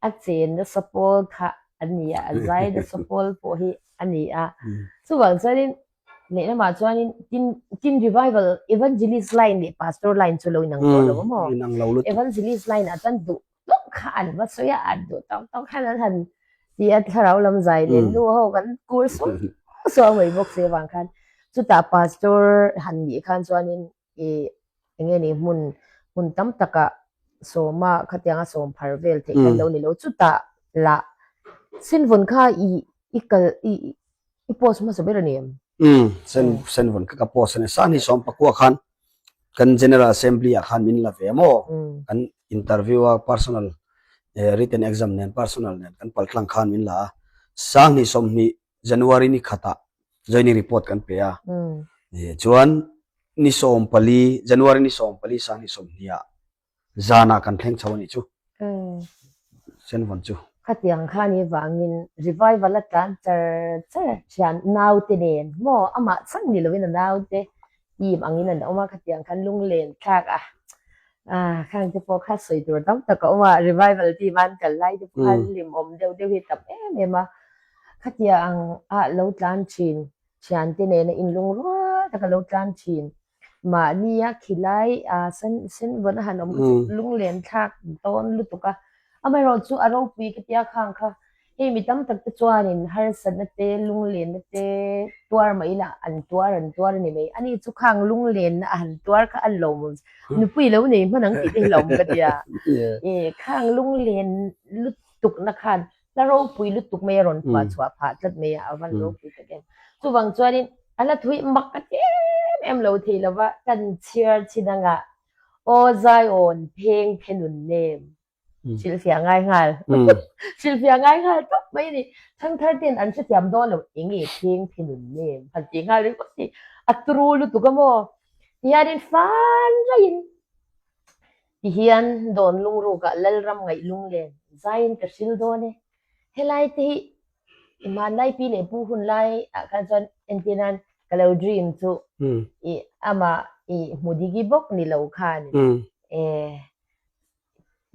[SPEAKER 1] a chen nasa pawl kha a ni a, a zai nasa pawl pawh hi a ni a. Chuvang chuanin lehlamah chuanin tin tin revival evangelist line leh pastor line chu lo inang tawh lo a maw? Evangelist line ah chuan duh tawk kha an va sawi a, an duh tawk tawk khan an han ti a, thlarau lam zai leh nu ho kan kur suau suau mai bawk si avang khan chutah pastor han nih khan chuanin ih eng nge ni hmun hmun tam takah sawma khatianga sawm phar vel theih khan lo ni lo chutah lah Sinvawn kha ih i kal ih i post hmasa ber a ni em?
[SPEAKER 2] Umm sen senvawn kha ka post a ni Sangni sawm pakua khan kan General Assembly ah khan min la ve maw kan interview a personal written exam nen personal nen kan pal tlang khan min la a Sangni 20 January ni khatah joining report kan pe a chuan ni 14 January ni 14 Sangni 20 ah Zanah kan thleng chho a nih chu. Senvawn chu.
[SPEAKER 1] Khatiang kha ni vangin revival a tlan char char thian naute nen maw amah chang ni lovin a naute team angin an awm a khatiang khan lunglen thlak a ah khang te pawh kha sawi tur tam tak a awm a revival team a an kal lai te pawh khan hlimawm deuh deuh hi tam em em a khatiang ah lo tlan thin thiante nena inlungrual taka lo tlan thin. Mahnia khilai ah sen sen vawn a han awm kha chu lunglen thlak dawn lutuk a, amaherawh chu a ropui ka tia khang kha hei mi tam tak te chuanin harsatna te lunglenna te tuar mah ila an tuar an tuar a ni mai, ani chu khang lunglenna a han tuar kha a lawm nupui lo nei hman ang tih te hi lawm ka tia, khang lunglen lutukna khan Hla ropui lutuk mai a rawn phuah chhuah phah tlat mai a, a van ropui tak em. Chuvang chuanin a la thui mak a ti em em lo thei lo va, kan chhiar chin anga Aw Zion pheng phe nun nem hrilhfiah ngai nghal hrilhfiah ngai nghal tawp mai a ni. Thangthar ten an hrethiam dawn lo eng nge pheng phe nun nem han tih nghal ringawt hi a turu lutuk a maw. Tihianin fan raiin Tihian dawn lungrukah Lalram ngaih lunglen zaiin ka hril dawn e. Helai te hi i hmanlai pi leh pu hun lai ah khan chuan entir nan ka lo dream chu i amah i hmu digi bawk ni lo khan e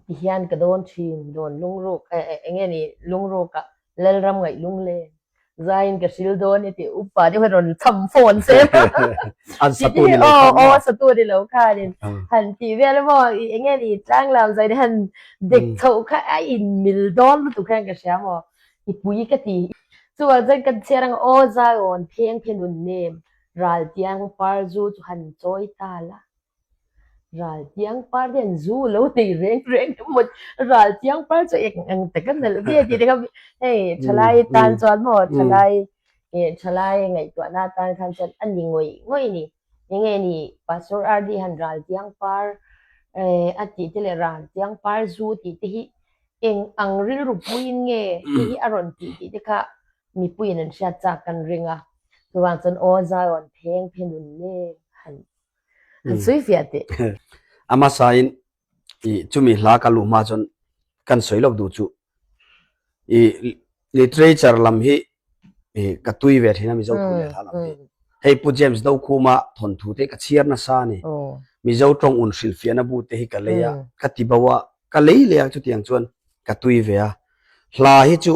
[SPEAKER 1] tihian ka dawn thin dawn lungruk eng nge ni lungrukah Lalram ngaih lunglen zaiin ka hril dawn i tih upa deuh hian rawn cham phone se
[SPEAKER 2] An satu ni lo khan
[SPEAKER 1] maw? Aw satu ni lo khanin han tih vel maw i eng nge ni tlanglam zain han dek chhoh kha a in mil dawn lutuk hian ka hria maw i pui ka ti. Chuvang chuan kan chhiar ang aw Zion pheng phe nun nem ral tiang par zu chu han chawi ta la. Ral tiang par hian zu lo nei reng reng emaw ral tiang par chu eng ang tak a nalh ve tih te kha hei thalai tan chuan maw thalai eh thalai ngaihtuahna atan khan chuan a ni ngawih ngawih a ni. Enge ni Pastor RD han ral tiang par eh a tih te leh ral tiang par zu tih te hi eng ang rilru puiin nge hei hi a rawn tih tih te kha mipuiin an hriat chak kan ring a. Chuvang chuan aw Zion pheng phe nun nen han Han sawi fiah teh.
[SPEAKER 2] A hmasain i chumi hla ka luh hma chuan kan sawi lawk duh chu i literature lam hi i ka tui ve thin a Mizo thu leh hla lam hi. Hei Pu James Dokhuma thawnthu te ka chhiar nasa a ni. Mizo tawng un hrilhfiahna bu te hi ka lei a, ka ti bo a, ka lei leh a chutiang chuan ka tui ve a. Hla hi chu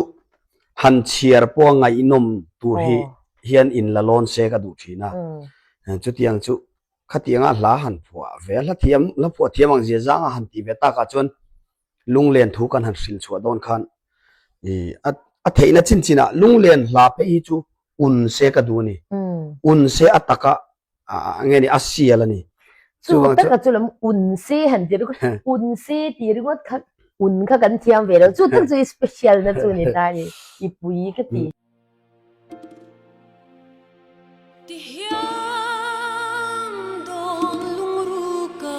[SPEAKER 2] han chhiar pawha ngaihnawm tur hi hian in la lawn se ka duh thin a. Chutiang chu khatianga hla han phuah ve a, hla thiam hla phuah thiam ang zia zanga han tih ve takah chuan lunglen thu kan han hrilh chhuah dawn khan ih a a theihna chin chinah lunglen hla phei hi chu un se ka duh a ni. Un se a taka nge ni a sial a ni.
[SPEAKER 1] Chu taka chu lam un se han ti ringawt, un se ti ringawt kha un kha kan thiam ve lo. Chu tak chu i special na chu ni ta ni, i pui ka ti.
[SPEAKER 3] Ti hian dawn lungruka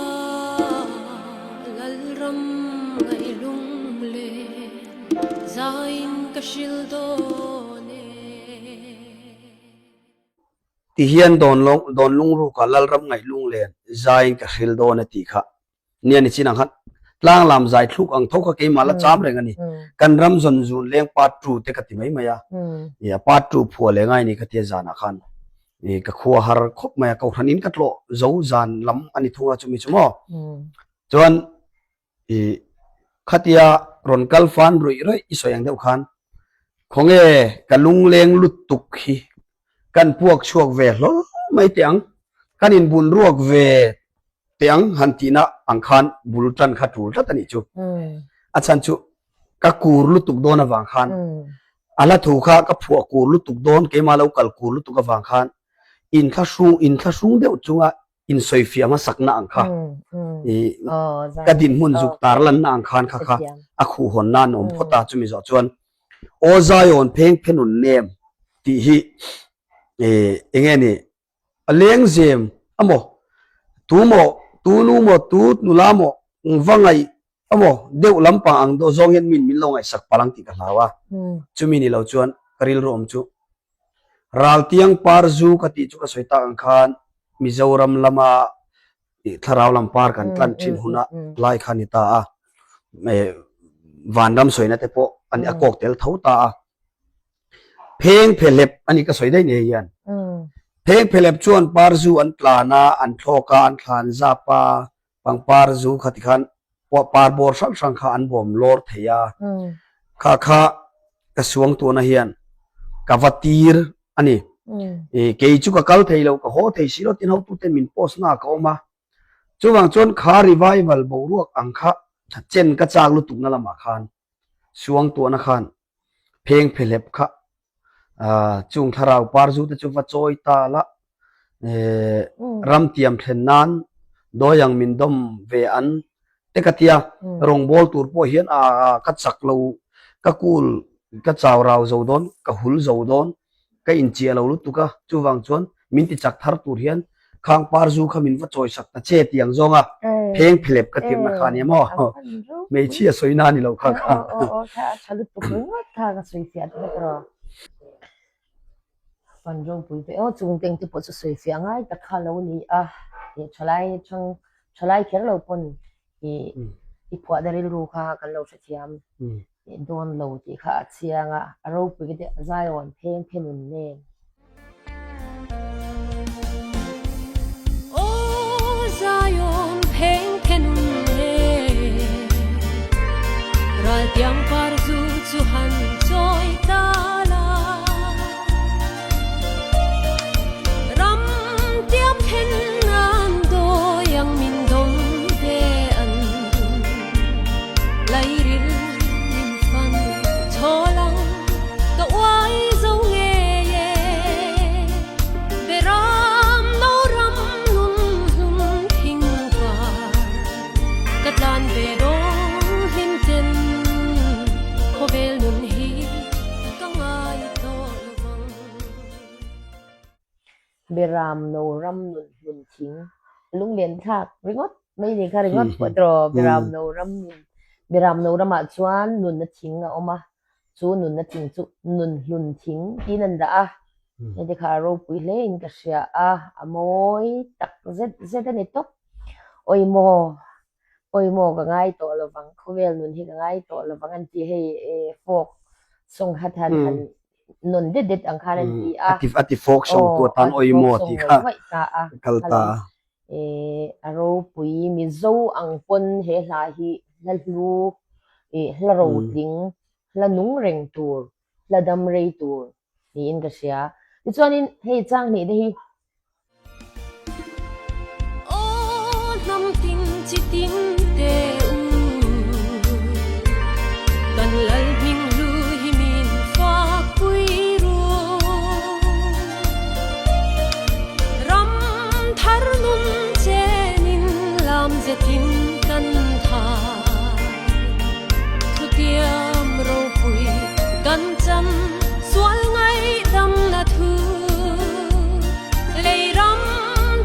[SPEAKER 3] Lalram ngaih lunglen zaiin ka hril dawn e.
[SPEAKER 2] Ti hian dawn dawn lungruka Lalram ngaih lunglen zaiin ka hril dawn e tih kha nia ni chin ang khan tlanglam zai thluk ang tho kha keimah la cham reng a ni. Kan ram zawn zun leng part two te ka ti mai mai a, i a part two phuah leh ngai ni ka tia zanah khan i ka khua har khawp mai a, kohhran in ka tlawh zo zan lam a ni thung a chumi chu maw. Chuan i khatia rawn kal fan ruih ruih i sawi ang deuh khan khawnge ka lungleng lutuk hi kan puak chhuak ve hlawl mai teh ang, kan inbun ruak ve teh ang han tihna ang khan bul tan kha tul tlat a nih chu. A chhan chu ka kur lutuk dawn avang khan a hla thu kha ka phuah kur lutuk dawn keimah lo kal kur lutuk avang khan inthlahrung inthlahrung deuh chunga insawifiah hmasakna ang kha i ka dinhmun zuk tarlanna ang khan kha kha a khuhhawn nan a awm phawt a, chumi zawh chuan Aw Zion pheng phenun nem tih hi eng nge ni a lengzem amaw tu maw tu nu maw tu nula maw va ngaih amaw deuh lampang ang dawh zawng hian min min lo ngaihsak palh ang tih ka hlau a, chumi ni lo chuan ka rilru awm chu Raltiang par zu ka tih chu ka sawi tak ang khan Mizoram lama thlarau lam par kan tlan thin huna lai kha ni ta a, vanram sawina te pawh a kawk tel tho ta a. Pheng phelep a ni ka sawi daih ni hei hian. Pheng phelep chuan par zu an tlan a, an thlawk a, an thlan zap a, pangpar zu kha tikhan par bawr hrang hrang kha an bawm lawr thei a. Kha kha ka suang tuahna hian ka va tir a ni. Kei chu ka kal thei lo, ka haw thei si lo tin hotute min post na ka awm a. Chuvang chuan kha revival boruak ang kha chen ka chak lutukna lamah khan suang tuahna khan pheng phehlep kha chung thlarau par zu te chu va chawi ta la ram tiam thlen nan dawi ang min dawm ve an te ka tia rawngbawl tur pawh hian a ka chak lo ka kul ka chau rau zo dawn ka hul zo dawn Ka inchiah lo lutuk a, chuvang chuan min ti chak thar tur hian khang par zu kha min va chawi sak ta che tih ang zawng a, pheng phelep ka tirhna kha a nia maw? Hmeichhia sawi na a ni lo kha kha.
[SPEAKER 1] Aw aw tha a tha lutuk ringawt kha ka sawi fiah ta vek rawh. Fan ropui ve aw, chung teng te pawh chu sawi fiah ngai tak kha lo ni a, thalai thang thalai kher lo pawn i phuahna rilru kha kan lo hrethiam. Dawn lo tih kha a chiang a, a ropui ka ti, Zion pheng phenun nen.
[SPEAKER 3] Aw Zion pheng phenun nen, Raltiang par zu chu han chawi ta la. Ram tiam then nan dawi ang min dawm ve an. Lairil min fan chhawl ang ka uai zo ngei e. Beram no ram nun hlun thing par ka tlan ve dawn hlim ten khawvel nun hi ka ngai tawh lo vang.
[SPEAKER 1] Beram no ram nun hlun thing lunglen thlak ringawt mai ni kha ringawt pawh tiraw Beram no ram nun Beram no ramah chuan nunna thing a awm a, chu nunna thing chu nun hlun thing tiin an dah a, hei te kha a ropui hle in ka hria a, a mawi tak zet zet a ni tawp. Awimaw awimaw ka ngai tawh lovang khawvel nun hi ka ngai tawh lovang an ti hei folk song kha han han nun det det ang khan an ti a.
[SPEAKER 2] A ti folk song tu atan awimaw tih kha kal ta a.
[SPEAKER 1] A ropui Mizo ang pawn he hla hi hla hlu hla rotling hla nung reng tur hla dam rei tur niin ka hria. Tichuanin hei chang hnih te hi.
[SPEAKER 3] Aw hnam tin chi tin te u, kan lal hming hlu hi min fak pui ru. Ram thar nun chenin. zetin kan thai. Thutiam ropui kan chan sual ngaihdamna thu. Lei ram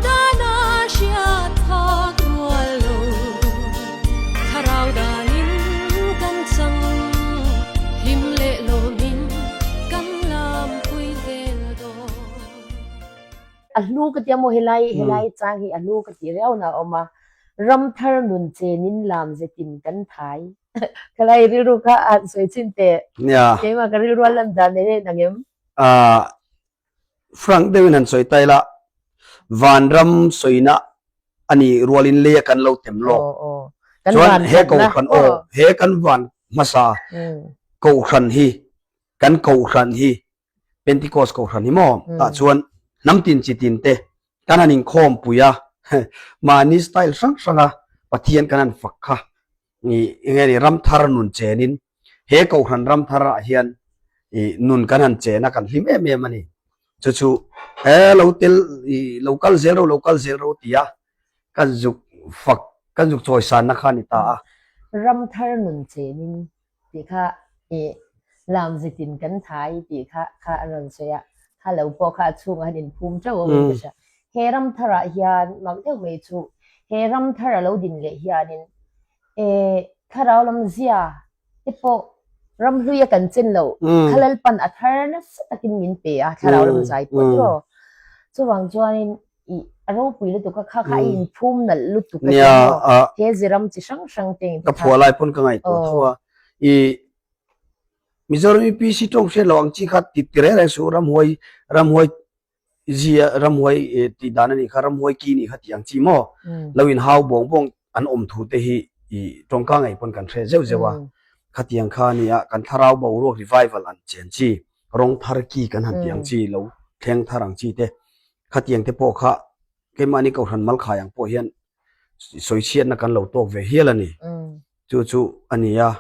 [SPEAKER 3] dana hriat phak rual lo. Thlarau danin kan chang hlim leh lawmin kan lampui zel dawn.
[SPEAKER 1] A hlu ka tia maw helai helai chang hi a hlu ka tih riau na a awm a, ramthar nun chenin lam zetin kan thai. Khalai rilru kha a han sawi chin teh.
[SPEAKER 2] Nia.
[SPEAKER 1] Keimah ka rilru a lan dan nen en ang em?
[SPEAKER 2] Ahh Frank deuhin han sawi ta ila, vanram sawina a nih rualin leia kan lo tem lawk. Chuan he kohhran aw, he kan van hmasa kohhran hi, kan kohhran hi, Pentecost kohhran hi maw, tah chuan hnam tin chi tin te kan han inkhawm pui a, mahni style hrang hranga Pathian kan han fak kha. Eng nge ni ram thar nun chenin he kohhran ram thar ah hian ih nun kan han chen a kan hlim em em a ni. Chu chu e lo tel ih lo kal zel ro lo kal zel ro tia kan zuk fak kan zuk chawi sanna kha a ni ta a.
[SPEAKER 1] Ram thar nun chenin tih kha ih lam zitin kan thai tih kha kha a rawn sawi a, kha lo pawh kha a chhungah han inphum teuh awm in ka hria. He ram tharah hian mak deuh mai chu he ram thar a lo din leh hianin eh thlarau lam zia te pawh ram hlui a kan chen loh kha Lalpan a thar nasa takin min pe a thlarau lam zai pawh tiraw. Chuvang chuanin Ih, a ropui lutuk a, kha kha a inphum nalh lutuk a
[SPEAKER 2] Nia,
[SPEAKER 1] tih maw?
[SPEAKER 2] a.
[SPEAKER 1] He ziram chi hrang hrang te
[SPEAKER 2] Ka phuah lai pawn ka ngaihtuah tho a. Ih, Mizoram UPC tawng hriat loh ang chi kha ti ti reng reng suh, ramhuai, ramhuai zia, ramhuai tih dan a nih kha, ramhuai ki nih kha tih ang chi maw? Lo inhau bawng bawng an awm thu te hi ih tawngka ngei pawn kan hre zeuh zeuh a. Khatiang kha a nia, kan thlarau boruak revival an chen chi, rawng thar ki kan han tih ang chi, lo thleng thar ang chi te. Khatiang te pawh kha keimahni Kohhran Malkhai ang pawh hian sawichhiatna kan lo tawk ve hial a ni. Chu chu a ni a,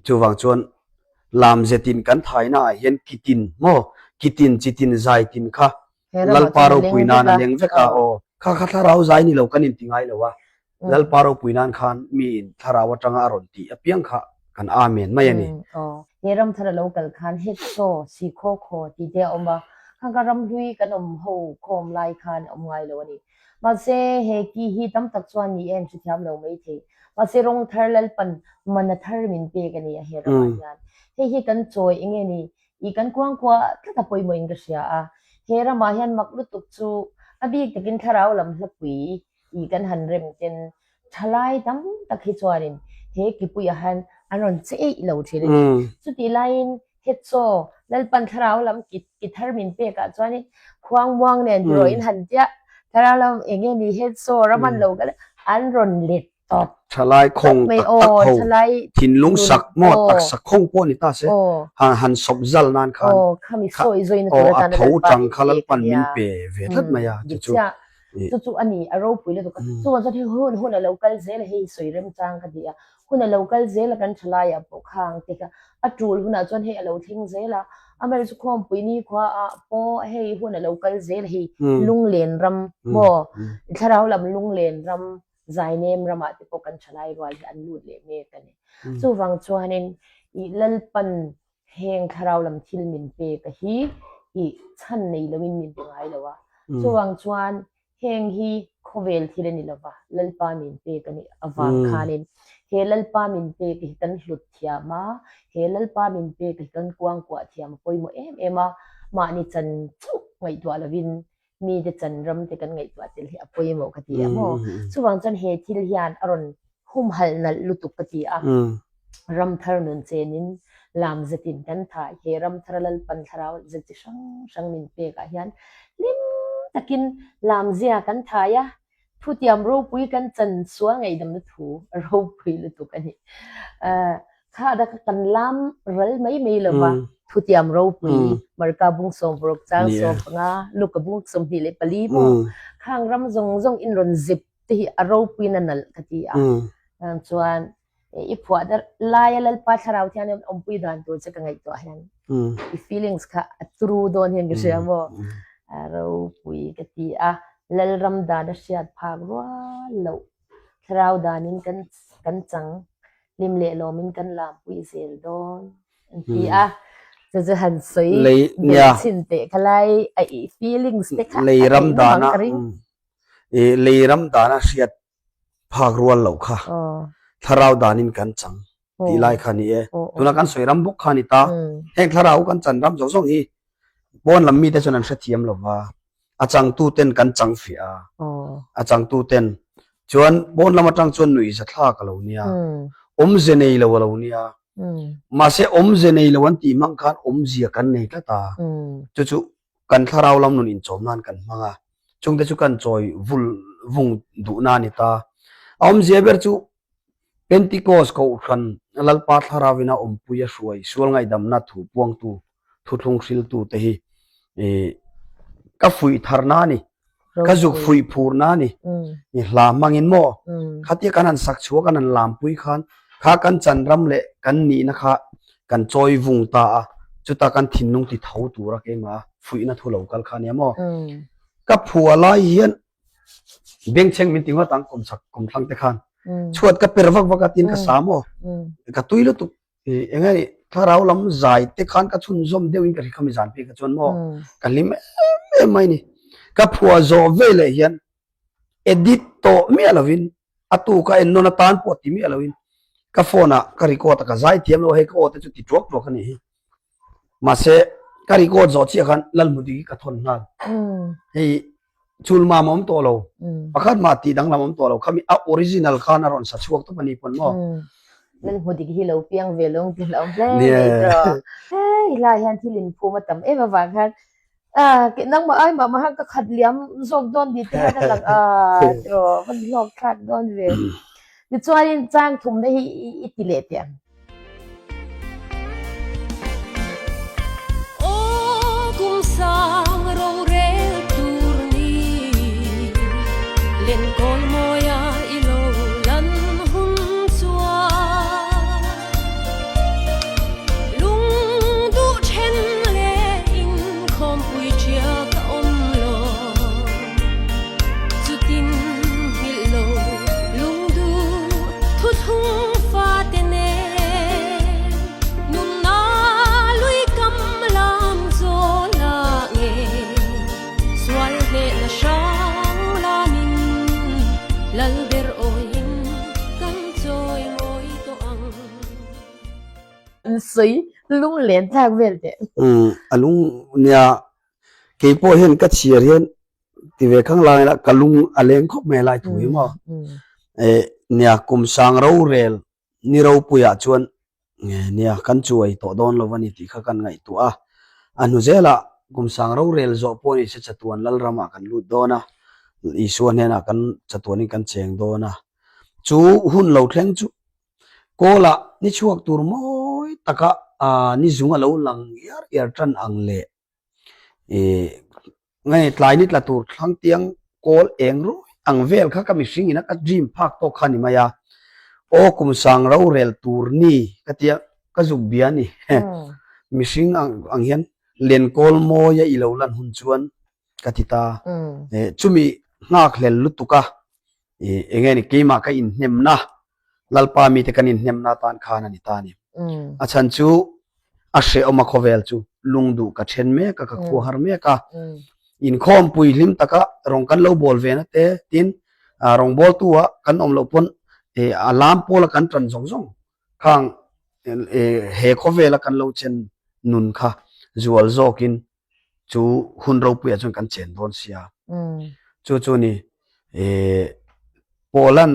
[SPEAKER 2] chuvang chuan lam zetin kan thaina ah hian kitin maw, kitin chitin zaitin kha Lalpa ropui nan a leng vek a, aw kha kha thlarau zai ni lo kan inti ngai lo a, Lalpa ropui nan khan miin thlarau atanga a rawn tih apiang kha kan amen mai a ni.
[SPEAKER 1] Aw, he ram thar a lo kal khan Hetsaw, Sikhaw khaw tih te a awm a, khang kha ram hlui kan awm ho khawm lai khan a awm ngai lo a ni. Mahse, he ki hi tam tak chuan ni em hrethiam lo mai thei. Mahse, rawng thar Lalpan mana thar min pek a ni a he ramah hian. Hei hi kan chawi enge ni? I kan kuangkuah tlat a pawimawhin ka hria a. He ramah hian mak lutuk chu a bik takin thlarau lam hlapui I kan han rem ten thalai tam tak hi chuanin he kipuiah hian an rawn che eih lo thin a ni. Chutih laiin Hetsaw Lalpan thlarau lam ki ki thar min pekah chuanin khuang muang nen tiraw in han tia thlarau lam eng nge ni Hetsaw ram an lo kal an rawn let tawp
[SPEAKER 2] Thalai khawng
[SPEAKER 1] mai
[SPEAKER 2] tak
[SPEAKER 1] aw
[SPEAKER 2] tak ho
[SPEAKER 1] thalai
[SPEAKER 2] thinlung
[SPEAKER 1] nun
[SPEAKER 2] sak maw
[SPEAKER 1] aw
[SPEAKER 2] taksa khawng pawh ni ta se
[SPEAKER 1] aw
[SPEAKER 2] han han sawp zal nan khan
[SPEAKER 1] aw khami
[SPEAKER 2] kha
[SPEAKER 1] sawi zawina
[SPEAKER 2] aw
[SPEAKER 1] tur
[SPEAKER 2] a
[SPEAKER 1] atana
[SPEAKER 2] tho
[SPEAKER 1] Lalpa
[SPEAKER 2] tang
[SPEAKER 1] min
[SPEAKER 2] kha
[SPEAKER 1] pek a
[SPEAKER 2] Lalpan min
[SPEAKER 1] nia
[SPEAKER 2] pe ve tlat mai a chu
[SPEAKER 1] dik
[SPEAKER 2] chu
[SPEAKER 1] chiah. Chu chu a ni, a ropui lutuk a. Chuvang chuan hei hun hun a lo kal zel a, hei sawi remchang ka ti a. Hun a lo kal zel a kan thalaiah pawh khang te kha a tul hunah chuan hei a lo thleng zel a. Amaherawhchu chu khawmpui nikhua ah pawh hei hun a lo kal zel a, hei lunglen ram maw thlarau lam lunglen ram zainem ramah te pawh kan thalai rual hi an lut leh mek a ni. Chuvang chuanin ih Lalpan Heng thlarau lam thil min pek a hi i chhan nei loin min pe ngai lo a. Chuvang chuan heng hi khawvel thil a ni lo va, Lalpa min pek a nih avang khanin he Lalpa min pek hi kan hlut thiam a, he Lalpa min pek hi kan kuangkuah thiam a pawimawh em em a, mahni chan chauh ngaihtuah lovin mite chan ram te kan ngaihtuah tel hi a pawimawh ka ti a maw. Chuvang chuan he thil hian a rawn humhalh nalh lutuk ka ti a. Ram thar nun chenin lam zetin kan thah he ram thar Lalpan thlarau ze chi hrang hrang min pek ah hian hlim takin lam zia kan thai a, thutiam ropui kan chan sual ngaihdamna thu ropui lutuk a ni. Kha da kha kan lam ral mai mai lo va, thutiam ropui Marka bung sawmparuk chang 15, Luka bung 24 maw khang ram zawng zawng in rawn zep te hi a ropuiin a nalh ka ti a. Chuan i phuah dar laia Lalpa thlarau thian hian awmpui dan tur che ka ngaihtuah hian i feelings kha a turu dawn hian ka hria maw a ropui ka ti a, Lalram dan a hriat phak rual loh. Thlarau danin kan kan chang hlim leh lawmin kan lampui zel dawn an ti a. Chu chu han sawi
[SPEAKER 2] Lei
[SPEAKER 1] belh
[SPEAKER 2] nia.
[SPEAKER 1] chhin teh kha lai a i feelings te kha
[SPEAKER 2] Lei
[SPEAKER 1] a
[SPEAKER 2] ram
[SPEAKER 1] theih nawm ang
[SPEAKER 2] dana
[SPEAKER 1] ka ring.
[SPEAKER 2] i lei ram dana hriat phak rual loh kha thlarau danin kan chang tih lai kha ni e. Tuna kan sawi ram bawk kha ni ta. Heng thlarau kan chan ram zawng zawng hi pawn lam mite chuan an hrethiam lo va, a changtu ten kan chang fiah a, a changtu ten chuan pawn lam atang chuan nuih za thlak a lo nia, awmze nei lo a lo nia. Mahse awmze nei lo an tih hmang khan awmzia kan nei tlat a, chu chu kan thlarau lam nun inchawm nan kan hmang a, chungte chu kan chawi vul vung duhna a ni ta. A awmzia ber chu Pentecost Kohhran Lalpa Thlarauin a awmpui a hruai sual ngaihdamna thu puangtu thuthlung hriltu te hi ka fuih tharna a ni, ka zuk fuih phurna a ni. I hla hmangin maw khatia kan han sak chhuah kan han lampui khan kha kan chanram leh kan nihna kha kan chawi vung ta a, chuta kan thinlung ti tho tura keimah fuihna thu lo kal kha ania maw. Ka phua lai hian bengchheng min ti ngawt ang kum chak kum thlang te khan chhuat ka per vak vak a tin ka sa maw ka tui lutuk eng nge thlarau lam zai te khan ka chhunzawm deuh in ka hri khami zan phei kha chuan maw ka hlim em em mai ni ka phua zawh ve leh hian edit tawh miah lovin a tu ka en nawn atan pawh ti miah lovin ka phone ah ka record a ka zai thiam lo hei ka aw te chu ti tuak tuak a nih hi mahse ka record zawh chiah khan Lalhmudiki ka thawn nghal hei chulmam a awm tawh lo pakhat mah tih danglam a awm tawh lo khami a original khan a rawn sa chhuak tawp a ni pawn maw
[SPEAKER 1] Lalhmudiki hi lo piang ve lo ang tih hlauhawm hle mai tawh hei helai hian thil inphum a tam em avang khan nangmah ai mah mah khan ka khat liam zawk dawn ni te hian a lang a tiraw van hlawk thlak dawn ve tichuanin chang thumna hi i ti leh teh ang.
[SPEAKER 3] Aw kum sang rorel tur ni lenkawl mawia i lo lan hun chuan lung duh then leh inkhawmpui ṭhia ka awm lo chutin nghilh lo lung duh thuthlung fate nen nunna lui kam lam zawl ah nge sual hnehna hrang lamin lal ber awiin kan chawi mawi tawh ang.
[SPEAKER 1] Sawi lung len thlak vel teh.
[SPEAKER 2] Umm a lung nia keipawh hian ka chhiar hian ti ve khang lai la ka lung a leng khawp mai lai thu hi maw eh nia kum sang rorel ni ropuiah chuan nia kan chuai tawh dawn lo a ni tih kha kan ngaihtuah a a hnu zelah kum sang rorel zawh pawh ni se chatuan lalramah kan lut dawn a Isua hnenah kan chatuanin kan cheng dawn a chu hun lo thleng chu Kawlah ni chhuak tur mawi taka ni zung a lo lang iar iar tan ang leh Ih nge tlai ni tla tur thlang tiang kawl eng ruai ang vel kha ka mihring ina ka dream phak tawk kha ni mai a, aw kum sang rorel tur ni ka tia ka zuk bia ni mihring ang ang hian lenkawl mawi a i lo lan hun chuan ka ti ta chumi nghak hlel lutuk a ih eng nge ni keimah ka inhnemna Lalpa mite kan inhnemna atan khan a ni ta a ni. A chhan chu a hrehawm a khawvel chu lungduh ka then mek a, ka khua har mek a. Inkhawmpui hlim taka rawng kan lo bawl ve na te tin rawngbawltu ah kan awm loh pawn a lam pawla kan tan zawng zawng khang he khawvela kan lo chen nun kha zual zawkin chu hun ropuiah chuan kan chen dawn sia. Chu chu ni Pawlan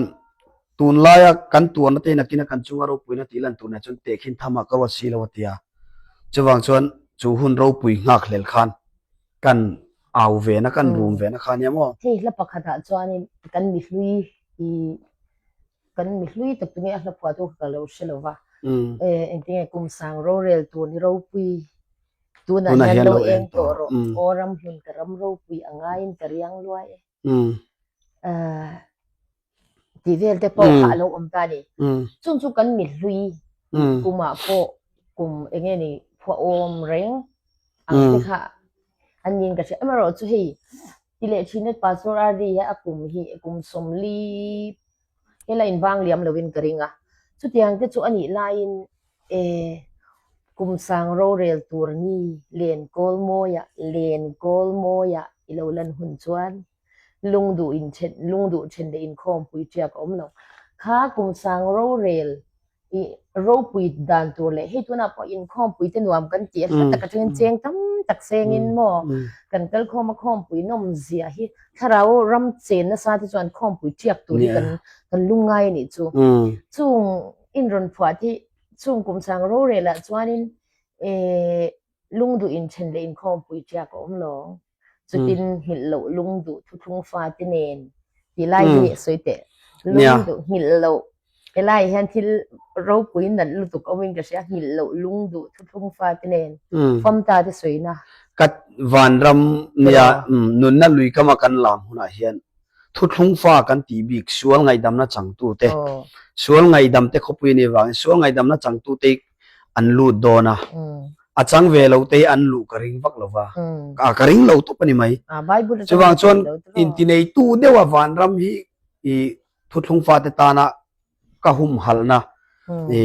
[SPEAKER 2] tunlaia kan tuarna te nakina kan chunga ropuina tih lan tur nen chuan tehkhin tham ah ka ruat si lo a tia. Chuvang chuan chu hun ropui nghak hlel khan kan au ve na kan rum ve na kha nia maw.
[SPEAKER 1] Hei hla pakhatah chuanin kan mihlui i kan mihlui tak tunge a hla phuahtu kha ka lo hre lo va. Engtinge kum sang rorel tur ni ropui Tunah hian lo eng tawh rawh. Aw ram hmun ka ram ropui a ngaiin ka riang luai e. Tih vel te pawh kha a lo awm ta a ni. Chung chu kan mihlui kumah pawh kum eng nge ni phuahawm reng ang te kha an niin ka hria. Amaherawhchu hei ti leh thin e Pastor RD hi a kum hi kum 40. Hela invang liam lovin ka ring a. Chutiang te chu a nih laiin e kum sang rorel tur ni len kawl mawia len kawl mawia i lo lan hun chuan lungduh in then lungduh then leh inkhawmpui ṭiak a awm lo. Kha kum sang rorel I ropui dan tur leh hei tunah pawh inkhawmpui te nuam kan tih a hla tak atangin cheng tam tak sengin maw kan kal khawm a khawmpui nawm zia hi thlarau ram chen nasa te chuan khawmpui ṭiak tur hi kan kan lungngai a nih chu. Chung inrawn phuah te chung kum chang rorel ah chuanin eh Lungduh inthen leh inkhawmpui ṭiak a awm lo. Chutin nghilh loh lungduh thuthlung fate nen tih lai hi a sawi teh. Lungduh nghilh loh helai hian thil ropui nalh lutuk awmin ka hria, nghilh loh lungduh thuthlung fate nen famta te sawina.
[SPEAKER 2] Ka vanram nia nunna lui kama kan lam hunah hian thuthlung fa kan tih bik sual ngaihdamna changtute, sual ngaihdamte khawpui a nih avangin sual ngaihdamna changtute an lut dawn a, a chang ve lo te hi an luh ka ring vak lo va, a ka ring lo tawp a ni mai. Chuvang chuan intineitu deuha vanram hi i thuthlung fate tana ka humhalhna i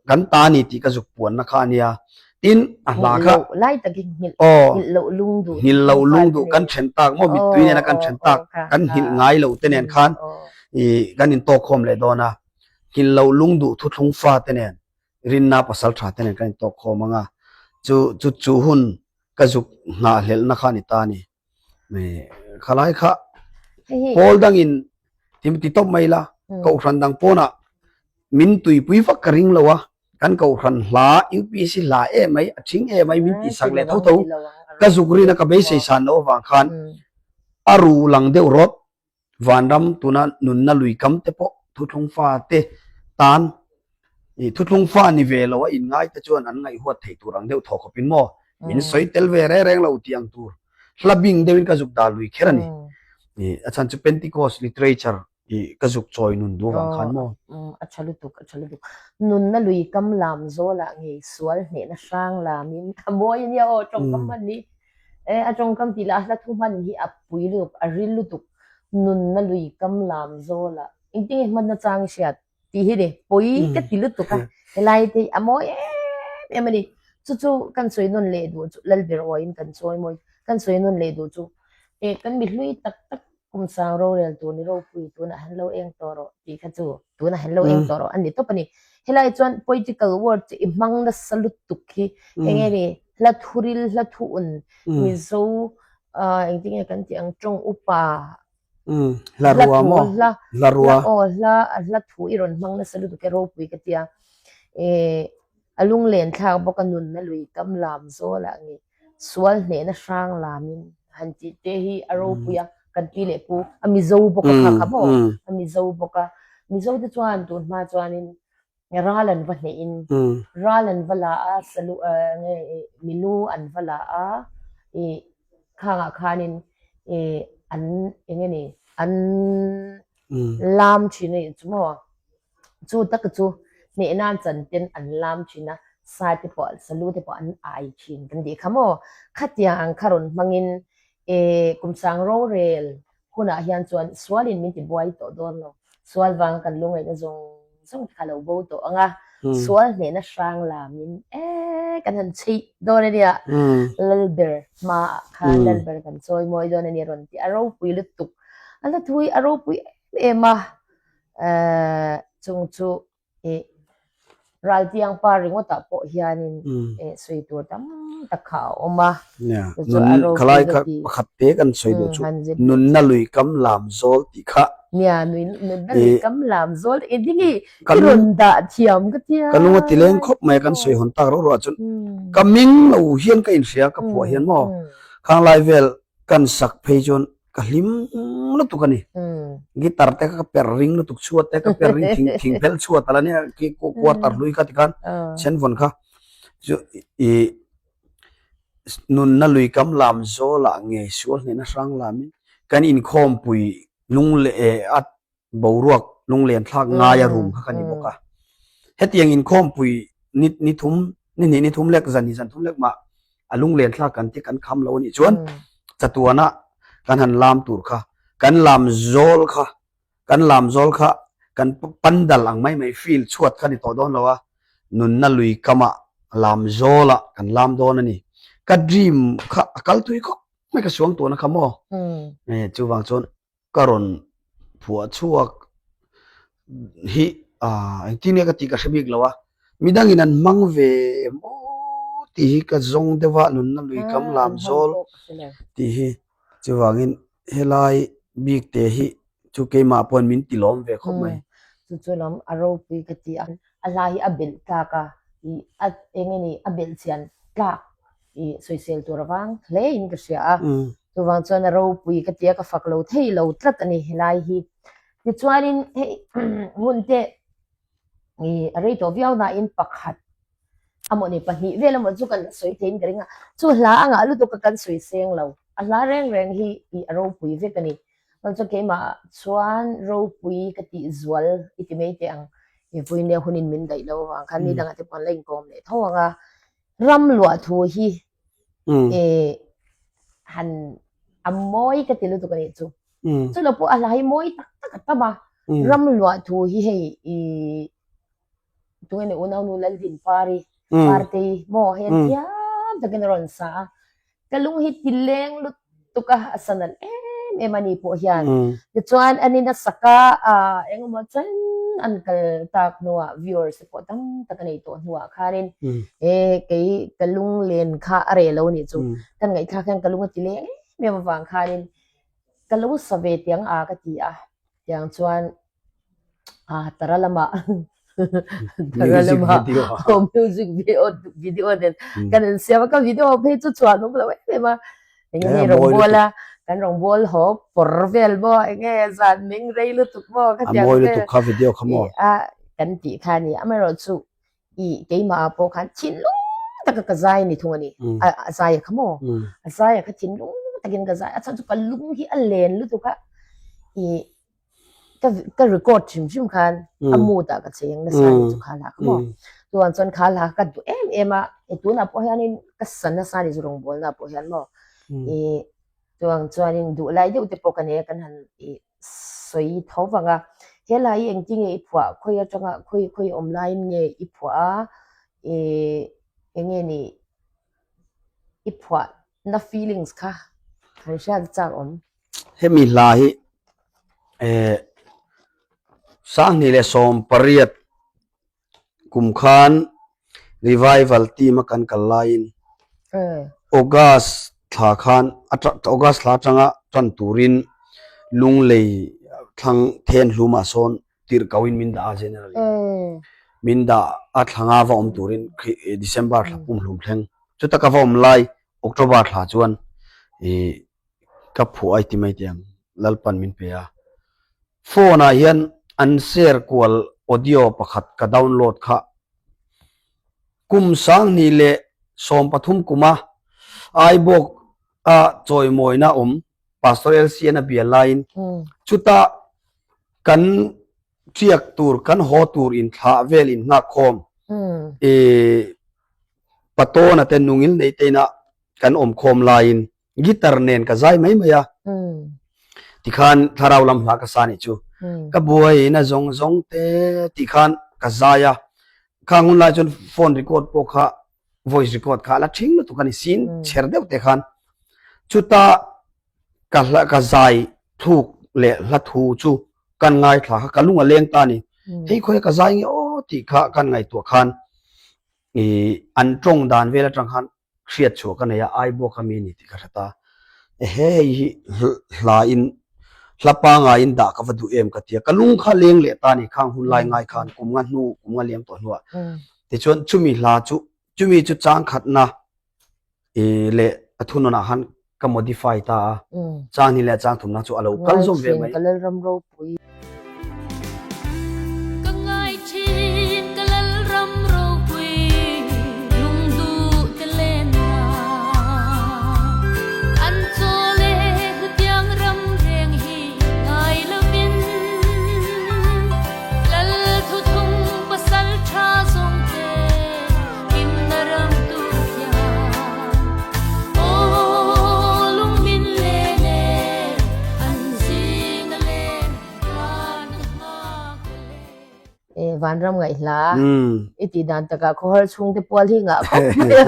[SPEAKER 2] kan ta ni tih ka zuk puanna kha a nia. Tin, a hla kha aw nghilh loh lung duh kan then tak maw mittui nena kan then tak kan nghilh ngai loh te nen khan i kan intawk khawm leh dawn a. Nghilh loh lung duh thuthlung fate nen rinna pasal tha te nen kan intawk khawm ang a, chu chu chu hun ka zuk nghah hlelhna kha a ni ta a ni. Khalai kha pawl dangin ti ti tawp mai la, kohhran dang pawnah min tuipui vak ka ring lo a, kan kohhran hla UPC hla em mai, a thing em mai min tihsak leh tho tho ka zuk rina ka beisei san loh avang khan a ru lang deuh rawt. Vanram tuna nunna lui kam te pawh thuthlung fa te tan i thuthlung fa ni ve lo a inngai te chuan an ngaihhuat theih tur ang deuh thaw khawpin maw min sawi tel ve reng reng lo tih ang tur hla bing deuhin ka zuk dah lui kher a ni. I a chhan chu Pentecost literature i ka zuk chawi nun duh vang khan maw.
[SPEAKER 1] A tha lutuk, a tha lutuk. Nunna lui kam lam zawlah ngei sual hnehna hrang lamin a mawi a nia aw tawngkam hman hi. E, a tawngkam tih lah a hla thu hman hi a pui lutuk, a ril lutuk, nunna lui kam lam zawl ah engtin nge hmanna chang i hriat tih hi ni, pawi ka ti lutuk a, helai te hi a mawi em em a ni. Chu chu kan sawi nawn leh duh chu Lalber awiin kan chawi mawi, kan sawi nawn leh duh chu e kan mi hlui tak tak Kum sang rorel tur ni ropui tunah han lo eng tawh rawh tih kha chu tunah han lo eng tawh rawh a ni tawp a ni. Helai chuan political word chu i hmang nasa lutuk hi eng nge ni hla thuril hla thu un Mizo engtin nge kan tih ang tawng upa
[SPEAKER 2] hla rua maw
[SPEAKER 1] hla rua aw hla hla thu i rawn hmang nasa lutuk e ropui ka tia a lunglen thlak bawk a nunna lui kam lam zawlah nge Sual hnehna hrang lamin han tih te hi a ropui a, kan pi leh pu a Mizo bawk a kha kha maw? A Mizo bawk a, Mizo te chuan tun hma chuanin ral an va hnehin ral an va la a, salu nge milu an va la a, ih khangah khanin ih an eng nge ni an lam thin a nih chu maw? Chu tak chu hnehna chan ten an lam thin a, sa te pawh salu te pawh an ai thin kan tih kha maw? Khatiang ang kha rawn hmangin eh kum sang rorel hunah hian chuan sualin min ti buai tawh dawn lo. Sual vanga kan lungaihna zawng zawng te kha a lo bo tawh ang a, sual hnehna hrang lamin eh kan han chheih dawn a nia, Lalber hmaah khan Lalber kan chawi mawi dawn a nia rawn ti a ropui lutuk. A la thui a ropui em em a. Chung chu ih Raltiang pa ringawtah pawh hianin ih sawi tur tam tak kha a awm a.
[SPEAKER 2] Nia, nun khalai kha pakhat te kan sawi duh chu nunna lui kam lam zawl tih kha.
[SPEAKER 1] Nia, nunna lui kam lam zawl tih engtin nge i rawn dah thiam ka tia.
[SPEAKER 2] Ka lung a ti leng khawp mai a kan sawi hawn tak rauh rauh ah chuan ka ming lo hian ka inhria ka phuah hian maw khang lai vel kan sak phei chuan ka hlim lutuk a ni. Guitar te kha ka per ring lutuk chhuat te ka per ring thing thing phel chhuat ala nia khi quarter hlui kha tikhan senvawn kha chu i nunna lui kam lam zawlah nge sual hnehna hrang lamin kan inkhawmpui lung leh a boruak lunglen thlak ngaia rum kha ka ni bawk a. Hetiang inkhawmpui ni ni thum ni hnih ni thum lek zan hnih zan thum lek mah a lunglen thlak kan ti kan kham lo a nih chuan chatuana kan han lam tur kha kan lam zawl kha kan lam zawl kha. Kan pandal ang mai mai field chhuat kha ni tawh dawn lo a, nunna lui kamah lam zawlah kan lam dawn a ni. Ka dream kha a kal tui khawp mai ka suang tawhna kha maw? Chuvang chuan ka rawn phuah chhuak hi engtin nge ka tih ka hre bik lo a, midangin an hmang ve em aw tih hi ka zawng deuh a, nunna lui kam lam zawl tih hi chuvangin helai bik te hi chu keimah pawhin min ti lawm ve khawp mai.
[SPEAKER 1] Chu chu lam a ropui ka ti a, a hla hi a belh tlak a, ih a eng nge ni a belh chian tlak ih sawisel tur avang hle in ka hria a. Chuvang chuan a ropui ka tia ka fak lo thei lo tlat a ni helai hi. Tichuanin hei hun te ih a rei tawh viau nain pakhat amaw ni pahnih vel amaw chu kan sawi theiin ka ring a. Chu hla a ngah lutuk a kan sawi seng lo. A hla reng reng hi ih a ropui vek a ni. Chuan chuan keimah chuan ropui ka tih zual i ti mai teh ang. Mipui nia hunin min daih lo avang khan mi dangah te pawh an la inkawm leh tho ang a. Ram luah thu hi eh han a mawi ka ti lutuk a nih chu. Chu lo pawh a hla hi mawi tak tak a tam a. Ram luah thu hi hei ih tunge ni unaunu Laldinpari Partei maw hei an thiam takin a rawn sa a. Ka lung hi ti leng lutuk a, a sa nalh em em a ni pawh hian. Tichuan an in a sak a, engemaw chen an kal tak hnuah viewers te pawh tam tak a nei tawh hnuah khanin e kei ka lung len kha a reh lo a nih chu. Kan ngaihthlak hian ka lung a ti leng em em avang khanin ka lo sa ve tiang a ka ti a, tiang chuan Ah tara lamah tara lamah music video video nen kan in siam a ka video phei chu chuan awm lo em em a eng nge rawngbawl a kan rawngbawl haw pawr vel maw eng nge zan meng rei lutuk maw kha tiang
[SPEAKER 2] vel lutuk kha video kha maw
[SPEAKER 1] a kan tih kha ni amaherawh chu i keimah ah pawh khan thinlung taka ka zai ni thung a ni a zai a kha maw a zai a kha thinlung takin ka zai a chhan chu ka lung hi a len lutuk a i ka ka record hrim hrim khan a mood ah ka cheng nasa ni chu kha hla kha maw chuan chuan kha hla ka duh em em a e tunah pawh hianin ka sa nasa ni chu rawngbawlna pawh hian maw i chuang chuanin duh lai deuh te pawh ka nei a kan han i sawi tho vang a he hla hi engtin nge i phuah khawi atanga khawi khawi awm laiin nge i phuah a i enge ni i phuah na feelings kha han hriat chak awm.
[SPEAKER 2] Hemi hla hi eh 2018 kum khan revival team a kan kal laiin August thla khan August thla atanga tan turin Lunglei thlang then hlumah sawn tirhkohin min dah a general in min dah a thlanga va awm turin December thla pumhlum thleng chuta ka va awm lai October thla chuan ih ka phuah ai ti mai teh ang Lalpan min pe a phone ah hian an share kual audio pakhat ka download kha kum 2013 kuma Aibawk a chawimawina awm Pastor LCN a bial laiin chuta kan ṭiak tur kan haw tur inthlah vel innghak khawm ih Patawna te nungil nei te ina kan awm khawm laiin guitar nen ka zai mai mai a tikhan thlarau lam hla ka sa nih chu ka buaina zawng zawng te tikhan ka zai a khang hun lai chuan phone record pawh kha voice record kha a la ṭhing lutuk a ni sin chher deuh te khan chuta ka hla ka zai thluk leh hla thu chu kan ngaithla kha ka lung a leng ta a ni hei khawi ka zai nge aw tih kha kan ngaihtuah khan ih an tawng dan vel atang khan hriat chhuah ka nei a Aibawk a mi a ni tih ka hre ta ehe hei hi hla in hla pangai in dah ka va duh em ka ti a ka lung kha leng leh ta a ni khang hun lai ngai khan kum nga hnu kum nga liam tawh hnuah tichuan chumi hla chu chumi chu chang khatna ih leh a thunawnah khan ka modify ta a chang hnih leh chang thumna chu a lo kal zawm ve mai.
[SPEAKER 1] Ka Lalram ropui.
[SPEAKER 3] Ka ngai thin ka Lalram ropui lungduh te lenna an chaw leh hlutiang ram reng hi ngai lovin Lal thuthung pasal tha zawng te Kimna ram tu hian aw lung min len e an zing a len ta.
[SPEAKER 1] Vanram ngaihhla i tih dan takah khawhar chhungte pual hi ngah khawp mai a.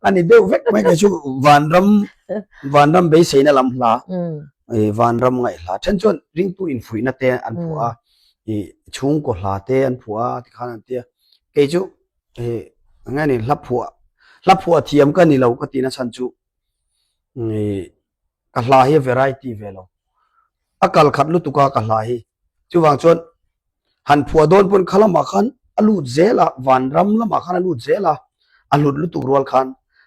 [SPEAKER 2] A ni deuh vek mai kei chu Vanram Vanram beiseina lam hla Vanram ngaihhla then chuan ringtu infuihna te an phuah a chhungkaw hla te an phuah a tikhan an tia kei chu eng nge ni hla phuah hla phuah thiam ka ni lo ka tihna chhan chu ka hla hi a variety ve lo a kal khat lutuk a ka hla hi chuvang chuan han phuah dawn pawn kha lamah khan a lut zel a vanram lamah khan a lut zel a a hlut lutuk rual khan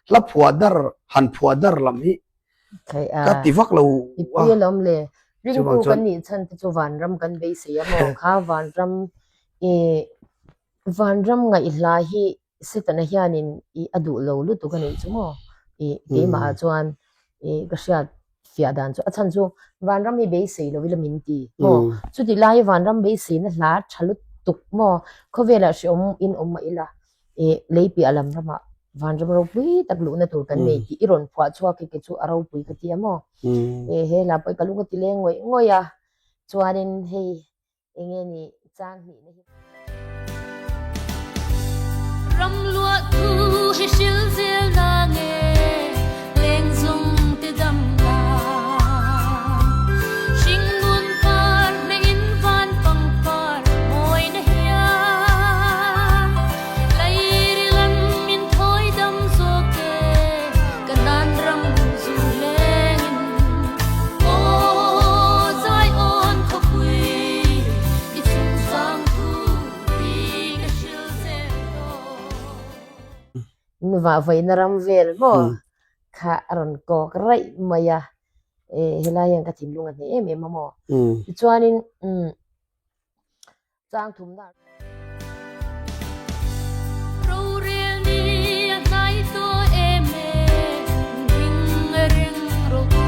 [SPEAKER 2] hla phuah dar han phuah dar lam hi ka ti vak lo
[SPEAKER 1] i pui alawm le ringtu kan nih chhan te chu vanram kan beisei a maw kha vanram i vanram ngaihhla hi Setana hianin i a duh lo lutuk a nih chu maw? I keimahah chuan i ka hriat fiah dan chu a chhan chu vanram hi beisei lo ila min ti maw? Chutih lai hi vanram beiseina hla tha lutuk maw? Khawvelah hreawm in awm mah ila i lei piah lam ramah vanram ropui tak luhna tur kan nei tih i rawn phuah chhuak hi kei chu a ropui ka ti a maw? E he hla pawh hi ka lung a ti leng ngawih ngawih a, chuanin hei Enge ni chang hnihna hi.
[SPEAKER 3] Ram luah thu hi hril zel na nge leng zung te dam na Hring nun par hmeh in van pangpar mawi na hian Lairi lam min thawi dam zawk e ka nan ram zu leng in Aw Zion khawpui i chungchang thu hi ka hril zel dawn.
[SPEAKER 1] In vahvaihna ram vel maw kha a rawn kawk raih mai a, helai hian ka thinlung a hneh em em a maw. Tichuanin umm. Chang thumna.
[SPEAKER 3] Rorel ni a hnai tawh em e, ring reng rawh u.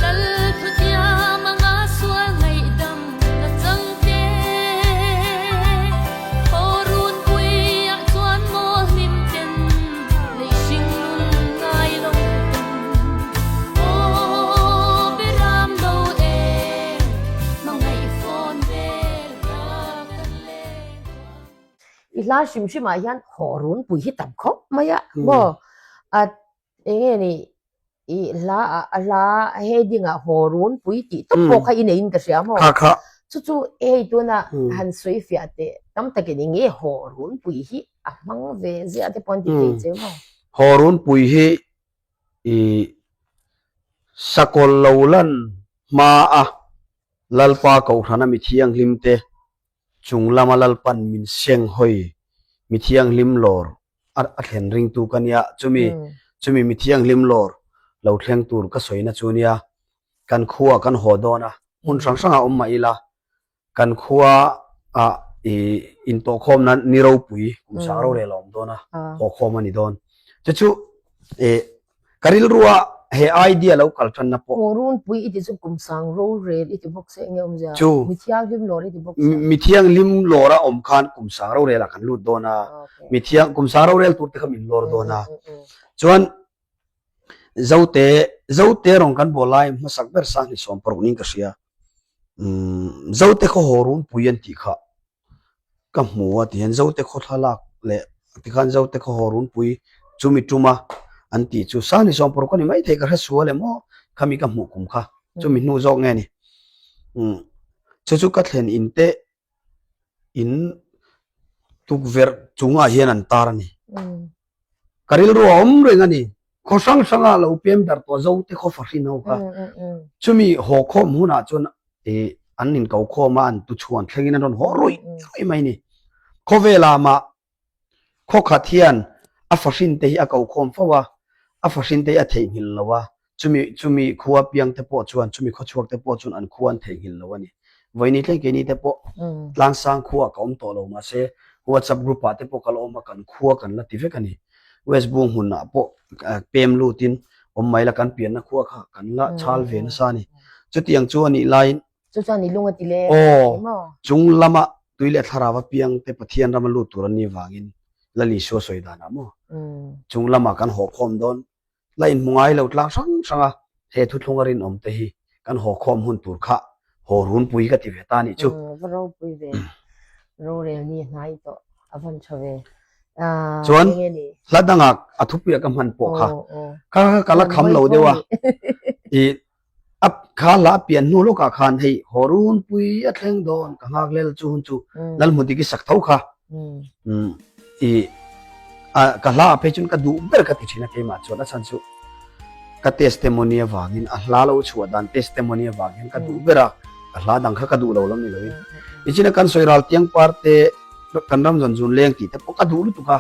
[SPEAKER 3] Lal thutiam anga sual ngaihdam na chang te. Khaw runpuiah chuan maw hlim ten lei hring nun ngai lo ten. Aw Biram lo e.
[SPEAKER 1] I hla hrim hrim ah hian haw runpui hi tam khawp mai a maw a enge ni i hla ah a hla heading ah haw runpui tih tawp pawh kha i nei in ka hria maw chu chu hei tuna han sawi fiah teh tam takin enge haw runpui hi a hmang ve ziah te pawh an ti thei che maw.
[SPEAKER 2] Haw runpui hi I sakawlh lo lan hma a Lalpa Kohhrana mi thianghlim te chung lama Lalpan min seng hawi mi thianghlim lawr a thlen ringtu ka nia. Chumi chumi mi thianghlim lawr lo thleng tur ka sawina chu nia. Kan khua kan haw dawn a, hmun hrang hrangah awm mah ila Kan khua ah i intawhkhawmna ni ropui kum sang rorel a awm dawn a, hawhkhawm a ni dawn. Chu chu i ka rilrua he idea lo kal tanna pawh.
[SPEAKER 1] Haw runpui i ti chu kum sang rorel i ti bawk se enge awmzia?
[SPEAKER 2] Chu.
[SPEAKER 1] Mi thianghlim lawr i ti bawk se.
[SPEAKER 2] Mi thianghlim lawr a awm khan kum sang rorel ah kan lut dawn a, mi thiang kum sang rorel tur te kha min lawr dawn a. Chuan Zote Zote rawn kan bawl lai hmasak ber Sanghni 16 niin ka hria. Umm Zote khaw haw runpui an tih kha ka hmu a tihian Zote khaw thlalak leh tikhan Zote khaw haw runpui chumi tuma an tih chu Sanghni 16 a ni maithei ka hre sual em aw khami ka hmuh kum kha chumi hnu zawk nge ni. Umm chu chu ka thlen in te in tukverh chungah hian an tar a ni. Ka rilru a awm reng a ni. Khaw hrang hranga lo pem darh tawh Zote khaw fahrin ho kha. Chumi haw khawm hunah chuan ih an inko khawm a, an tuchhuan thlengin an rawn haw ruih ruih mai a ni. Khawvelah mah khaw khat hian a fahrin te hi a ko khawm fo a, a fahrin te hi a theihnghilh lo a. Chumi chumi khua piang te pawh chuan chumi khawchhuak te pawh chuan an khua an theihnghilh lo a ni. Vawiini thleng keini te pawh tlangsang khuaah ka awm tawh lo mahse WhatsApp group ah te pawh ka la awm a kan khua kan la ti vek a ni. West Bung hmunah pawh pem lutin awm mai la kan pianna khua kha kan la chhal ve nasa a ni. Chutiang chu a nih laiin
[SPEAKER 1] Chu chuan i lung a ti leng
[SPEAKER 2] Aw, chung lama tui leh thlarau a piang te Pathian rama lut tur an nih vangin Lal Isua sawi danah maw chung lamah kan haw khawm dawn La inhmu ngai lo tlang hrang hrang a, he thuthlung a rinawm te hi kan haw khawm hun tur kha. Haw runpui ka ti ve ta nih chu.
[SPEAKER 1] Va ropui ve. Rorel ni hnai tawh a van tha ve.
[SPEAKER 2] Chuan hla danga a thupuia ka hman pawh kha kha kha ka la kham lo deuh a. I a kha hla a pian hnu lawkah khan hei haw runpui a thleng dawn ka nghak lel chu hun chu Lalhmudiki sak tho kha. I a ka hla ah phei chuan ka duh ber ka ti thin a keimah chuan a chhan chu ka testimony avangin a hla lo chhuah dan testimony avang hian ka duh ber a ka hla dang kha ka duh lo lam ni loin nichina kan sawi ral tiang par te kan ram zawn zun leng tih te pawh ka duh lutuk a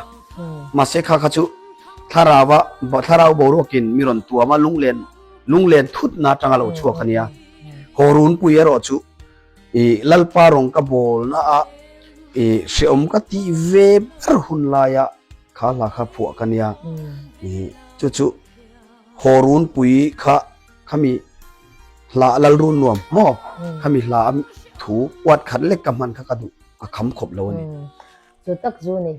[SPEAKER 2] mahse kha kha chu thlarau a thlarau boruakin mi rawn tuam a lunglen lunglen thut na atanga lo chhuak ania haw runpui erawh chu I Lalpa rawng ka bawlna a i hreawm ka tih ve ber hun laia kha hla kha phuah ka nia. I chu chu haw runpui kha khami hla Lalrun nuam maw khami hla a thu uat khat lek ka hman kha ka duh ka kham khawp lo a ni.
[SPEAKER 1] Chu tak chu ni.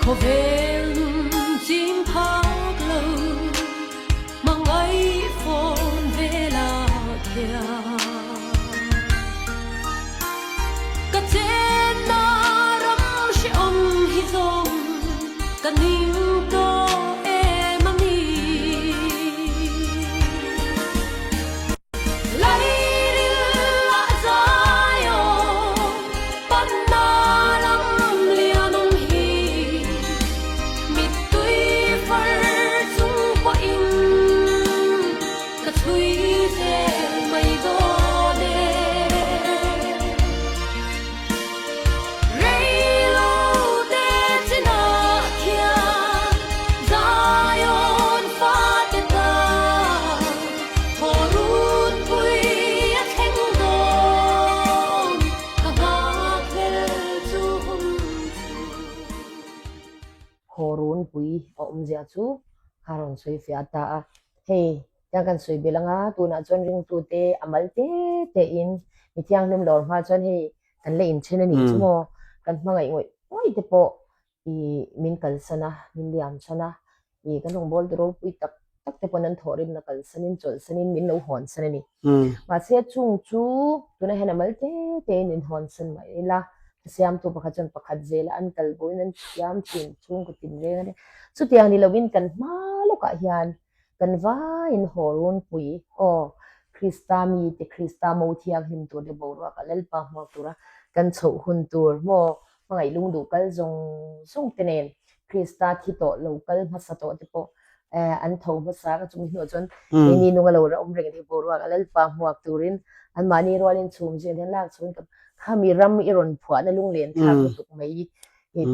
[SPEAKER 3] Khawvel nun chim phak lo hmangaih fawn vela khian Ka chenna ram hrehawm hi zawng ka ning tawh em a ni. Thaw runpui a thleng dawn, ka nghakhlel chu hun chu.
[SPEAKER 1] Thaw runpui a awmzia chu kha rawn sawi fiah ta a, hei tiang kan sawi belh anga tunah chuan ringtute a mal te te in mi thianghlim lawr hma chuan hei kan la inthen a nih chu maw, kan hmangaih ngawih ngawih te pawh i min kalsan a, min liam chhan a, i kan rawngbawltu ropui tak tak te pawn an thawhrimna kalsanin chawlhsanin min lo hawnsan a ni. Mahse chung chu tunah hian a mal te tein min hawnsan mai ila, siamtu pakhat chuan pakhat zela an kal boin an siam thin chhungkaw tin reng a ni. Chutiang ni loin kan hma lawkah hian kan vaiin haw runpui aw Krista mite Krista mo thianghlim tur te boruakah Lalpa hmuak tura kan chhoh hun tur maw hmangaih lungduh kal zawng zawng te nen Krista thi tawh lo kal hmasa tawh te pawh an tho hmasa ka chumi hnuah chuan keini nunga lo ra awm reng te boruak a Lalpa hmuak turin anmahni rualin chhum zing hian lak chhun ka khami ram i rawn phuahna lunglen thlak lutuk mai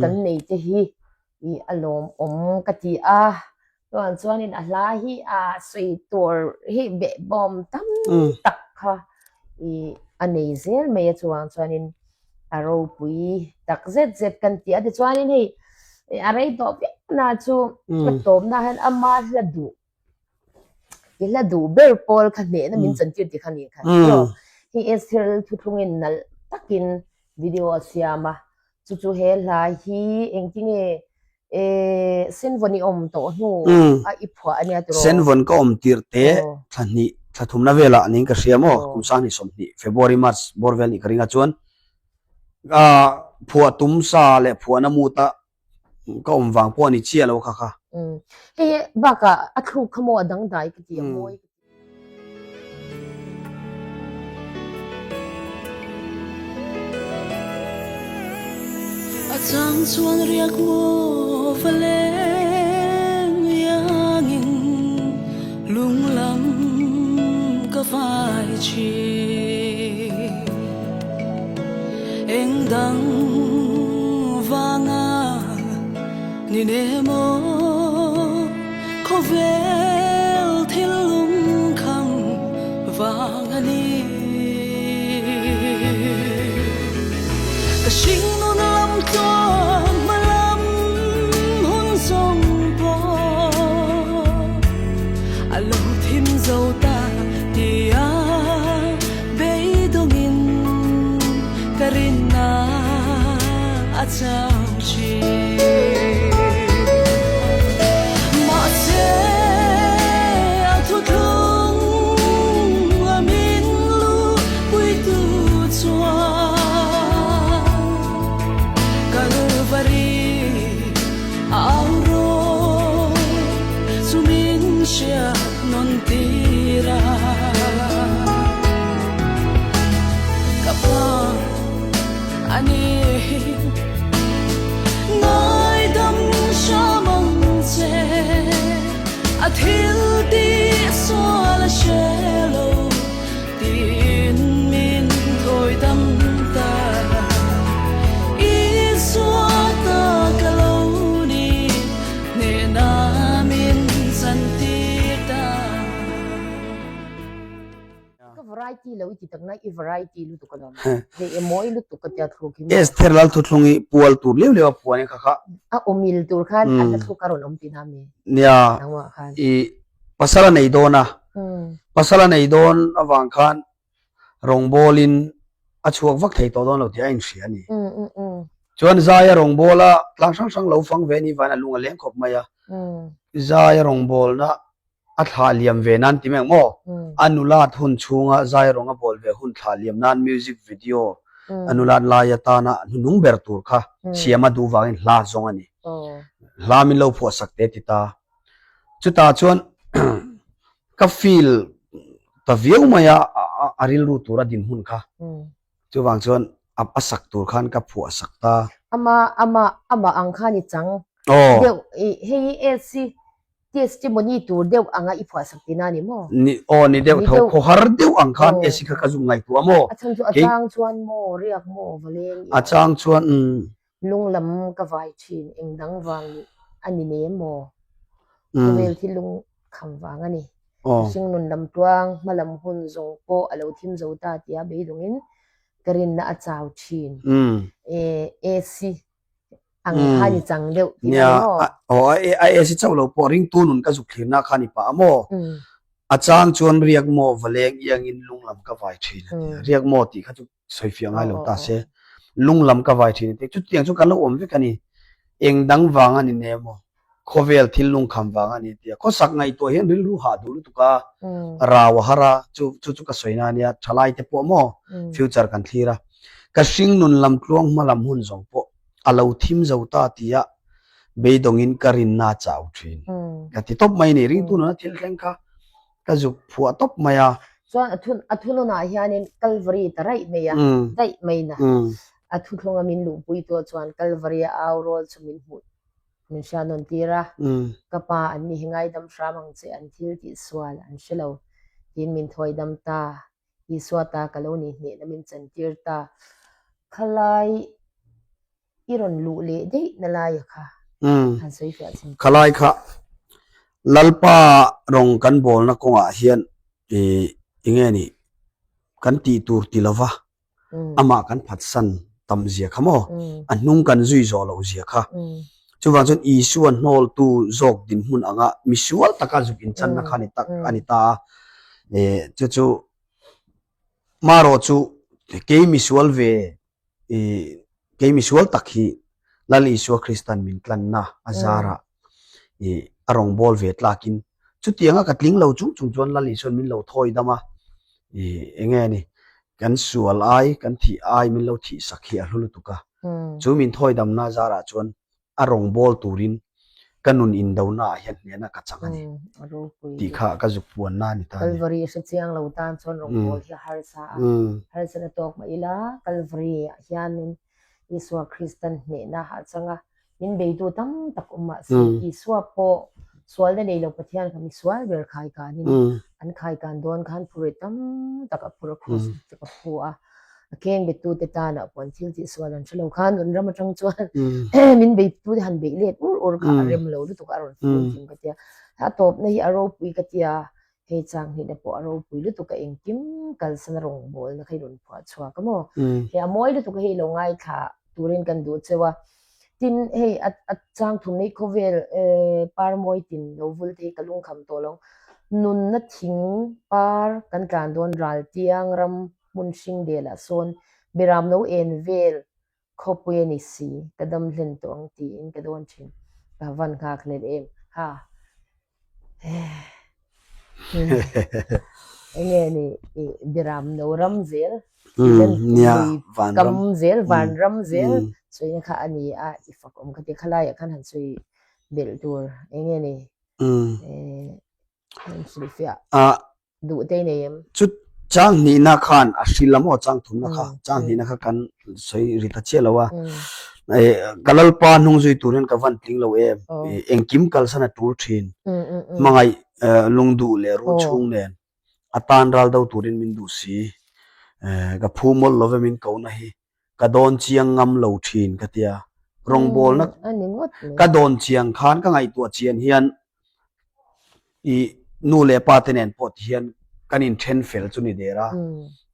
[SPEAKER 1] kan nei te hi i a lawmawm ka ti a. Chuan chuanin a hla hi a sawi tur hi behbawm tam tak kha i a nei zel mai a chuang chuanin a ropui tak zet zet kan ti a tichuanin hei a rei tawh viau na chu ka tawpna hian ama hla duh i hla duh ber pawl kha hnehna min chantir tih kha ni kha hei Esther thuthlungin nalh takin video a siam a Chu chu he hla hi engtinge eh Senvawn i awm tawh hnu a i phuah ania tiraw?
[SPEAKER 2] Senvawn ka awm tirh te thla hnih thla thumna velah niin ka hria maw kum sanghnih 20 February March bawr vel nih ka ring a chuan phuah tum sa leh phuahna mut a ka awm vang pawh a ni chiah lo kha kha.
[SPEAKER 1] Hei bakah a thluk kha maw a dangdai ka ti a mawi ka ti.
[SPEAKER 3] A chang chuan riak maw va leng iangin lunglam ka vai thin. Eng dang vanga ni nem aw. Khawvel thil lungkham vang a ni. Ka hringnun lam. a chau thin. Mahse a thuthlung a min luhpuitu chuan Kalvari a au rawh chu min hriat nawn tir a. Ka pa a ni ngaidam hram ang che a thil tih sual a hre lo tiin min thawi dam ta Isua ta ka lo ni hnehna min chan tir ta.
[SPEAKER 1] Ka variety lo i ti tak na i variety lutuk a lo hei e mawi lutuk ka tia thluk hi maw.
[SPEAKER 2] Esther lal thuthlung i pual tur liau liau a phuan i kha kha.
[SPEAKER 1] A awmil tur khan a hla thluk a rawn awm tihna mi.
[SPEAKER 2] Nia
[SPEAKER 1] Nangmah khan.
[SPEAKER 2] i pasal a nei dawn a. Pasal a nei dawn avang khan rawngbawl in a chhuak vak thei tawh dawn lo tih a inhria a ni. Chuan Zaia rawngbawl a tlang hrang hrang lo fang ve ni vain a lung a leng khawp mai a. Zaia rawngbawlna a thlah liam ve nan ti mai ang maw? A nulat hun chhunga zai rawng a bawl ve hun thlah liam nan music video a nulat lai atana hnuhnung ber tur kha siam a duh vangin hla zawng a ni. Hla min lo phuah sak te ti ta. Chutah chuan ka feel ta viau mai a, a rilru tura dinhmun kha. Chuvang chuan a a sak tur khan ka phuah sak ta.
[SPEAKER 1] Ama ama amah ang khan i chang
[SPEAKER 2] Aw.
[SPEAKER 1] deuh i hei hi AC testimony tur deuh anga i phuah sak tihna a ni maw?
[SPEAKER 2] Ni aw ni deuh
[SPEAKER 1] Ni
[SPEAKER 2] tho
[SPEAKER 1] deuh.
[SPEAKER 2] khawhar deuh ang khan
[SPEAKER 1] Aw.
[SPEAKER 2] AC kha ka zuk ngaihtuah a maw?
[SPEAKER 1] A chhan chu a
[SPEAKER 2] Kei
[SPEAKER 1] chang chuan maw riak maw va leng
[SPEAKER 2] A
[SPEAKER 1] i
[SPEAKER 2] chang chuan umm.
[SPEAKER 1] Lung lam ka vai thin eng dang vang nih a ni ne maw?
[SPEAKER 2] Umm.
[SPEAKER 1] Khawvel thil lung kham vang a ni.
[SPEAKER 2] Aw.
[SPEAKER 1] Mihring nun lam tuang, hma lam hun zawng pawh a lo thim zo ta tia beidawngin ka rinna a chau thin.
[SPEAKER 2] Umm.
[SPEAKER 1] E, AC ang kha ni chang deuh tih
[SPEAKER 2] Nia,
[SPEAKER 1] a ni maw?
[SPEAKER 2] a, aw, a, a AC chauh lo pawh ringtu nun ka zuk thlirna kha ni pah a maw?
[SPEAKER 1] Umm.
[SPEAKER 2] A chang chuan riak maw va leng iangin lung lam ka vai thin a ti a.
[SPEAKER 1] Umm.
[SPEAKER 2] Riak maw tih kha chu sawifiah ngai lo
[SPEAKER 1] Aw,
[SPEAKER 2] ta
[SPEAKER 1] aw,
[SPEAKER 2] se. Lung lam ka vai thin a ti. Chutiang chu kan lo awm vek a ni. Eng dang vang a ni ne maw? Khawvel thil lungkham vang a ni tia. Khawsak ngaihtuah hian rilru hah duh lutuk a, rau a har a, chu chu chu ka sawi na a nia. Thalai te pawh maw future kan thlir a. Ka hring nun lam tluang hma lam hun zawng pawh a lo thim zo ta tia beidawngin ka rinna a chau thin. Ka ti tawp mai a ni. Ringtu nuna thil thleng kha ka zuk phuah tawp mai a.
[SPEAKER 1] Chuan a thu a thununah hianin Kalvari ta raih mai a, daih mai na. A thuthlunga min luhpui tuah chuan Kalvari a au rawl chu min hmuh Min hria nawn tir a, ka pa an ni hi ngaidam hram ang che, an thil tih sual an hre lo tiin min thawidam ta, Isua ta ka lo ni hnehna min chan tir ta, khalai i rawn luh leh daih na laia kha han sawi fiah chin teh.
[SPEAKER 2] Khalai kha Lalpa rawng kan bawlna kawngah hian enge ni kan tih tur ti lova amah kan phatsan tam zia kha maw? A hnung kan zui zawh loh zia kha. Chuvang chuan Isua hnawltu zawk dinhmun anga misual taka zuk inchanna kha ni tak a ni ta a. Chu chu marawh chu kei misual ve kei misual tak hi Lal Isua Kristan min tlanna a zarah a rawngbâwl ve tlakin chutianga ka tling lo chung chung chuan Lal Isua'n min lo thawi dam a, eng nge ni, kan sual ai, kan thih ai min lo thih sak hi a hlu lutuk a. Chu min thawi damna zarah chuan a rawngbâwl turin ka nun indona ah hian hnehna ka chang a ni tih kha ka zuk puanna a ni ta a ni.
[SPEAKER 1] Kalvari hre chiang lo tan chuan rawngbâwl hi a harsa a, harsana tawk mah ila Kalvari-ah hianin Isua Kristan hnehna a chang a, min beitu tam tak awm mah se, Isua pawh sualna nei lo Pathian kha misual ber khaikanin an khaikan dawn khan phureh tam tak a phur a, kraws dik tak a phu a, a keng bettute tanah pawh an thil tih sual an hre lo khan kan ram atang chuan min beitute han beih let ur ur kha a rem lo lutuk a, a rawn fun thim ka tia, a tawpna hi a ropui ka tia. Hei chang hnihna pawh a ropui lutuk a engkim kalsan a rawngbawlna kha i rawn phuah chhuak a maw? Hei a mawi lutuk a hei lo ngaithla turin kan duh cheu a. Tin hei a a chang thum nei khawvel par mawi tin lo vul te hi ka lungkham tawh lo. Nunna thing par kan tlan dawn ral tiang ram hmun hring delah sawn beram lo en vel. Khawpui a ni si, ka dam hlen tawh ang tiin ka dawn thin. Ka van nghak hlen em? Ha. Enge ni i biram no ram zel, lui kam zel, vanram zel sawina kha a ni a, i fak awm kha ti khalaiah khan han sawi belh tur enge ni han hrilhfiah. Duh te nei em?
[SPEAKER 2] Chu chang hnihna khan a hril a maw chang thumna kha chang hnihna kha kan sawi ri ta chiah lo a. Ka lalpa hnung zui tur hian ka van tling lo em. Engkim kalsan a tul thin. Hmangaih lungduh leh run chhung nen a tan ral do turin min duh si. Ka phu mawlh lo ve min kohna hi. Ka dawn chiang ngam lo thin ka tia. Rawngbawlna ka dawn chiang khan ka ngaihtuah chian hian i nu leh pa te nen pawh ti hian kan inthen fel chu ni der a.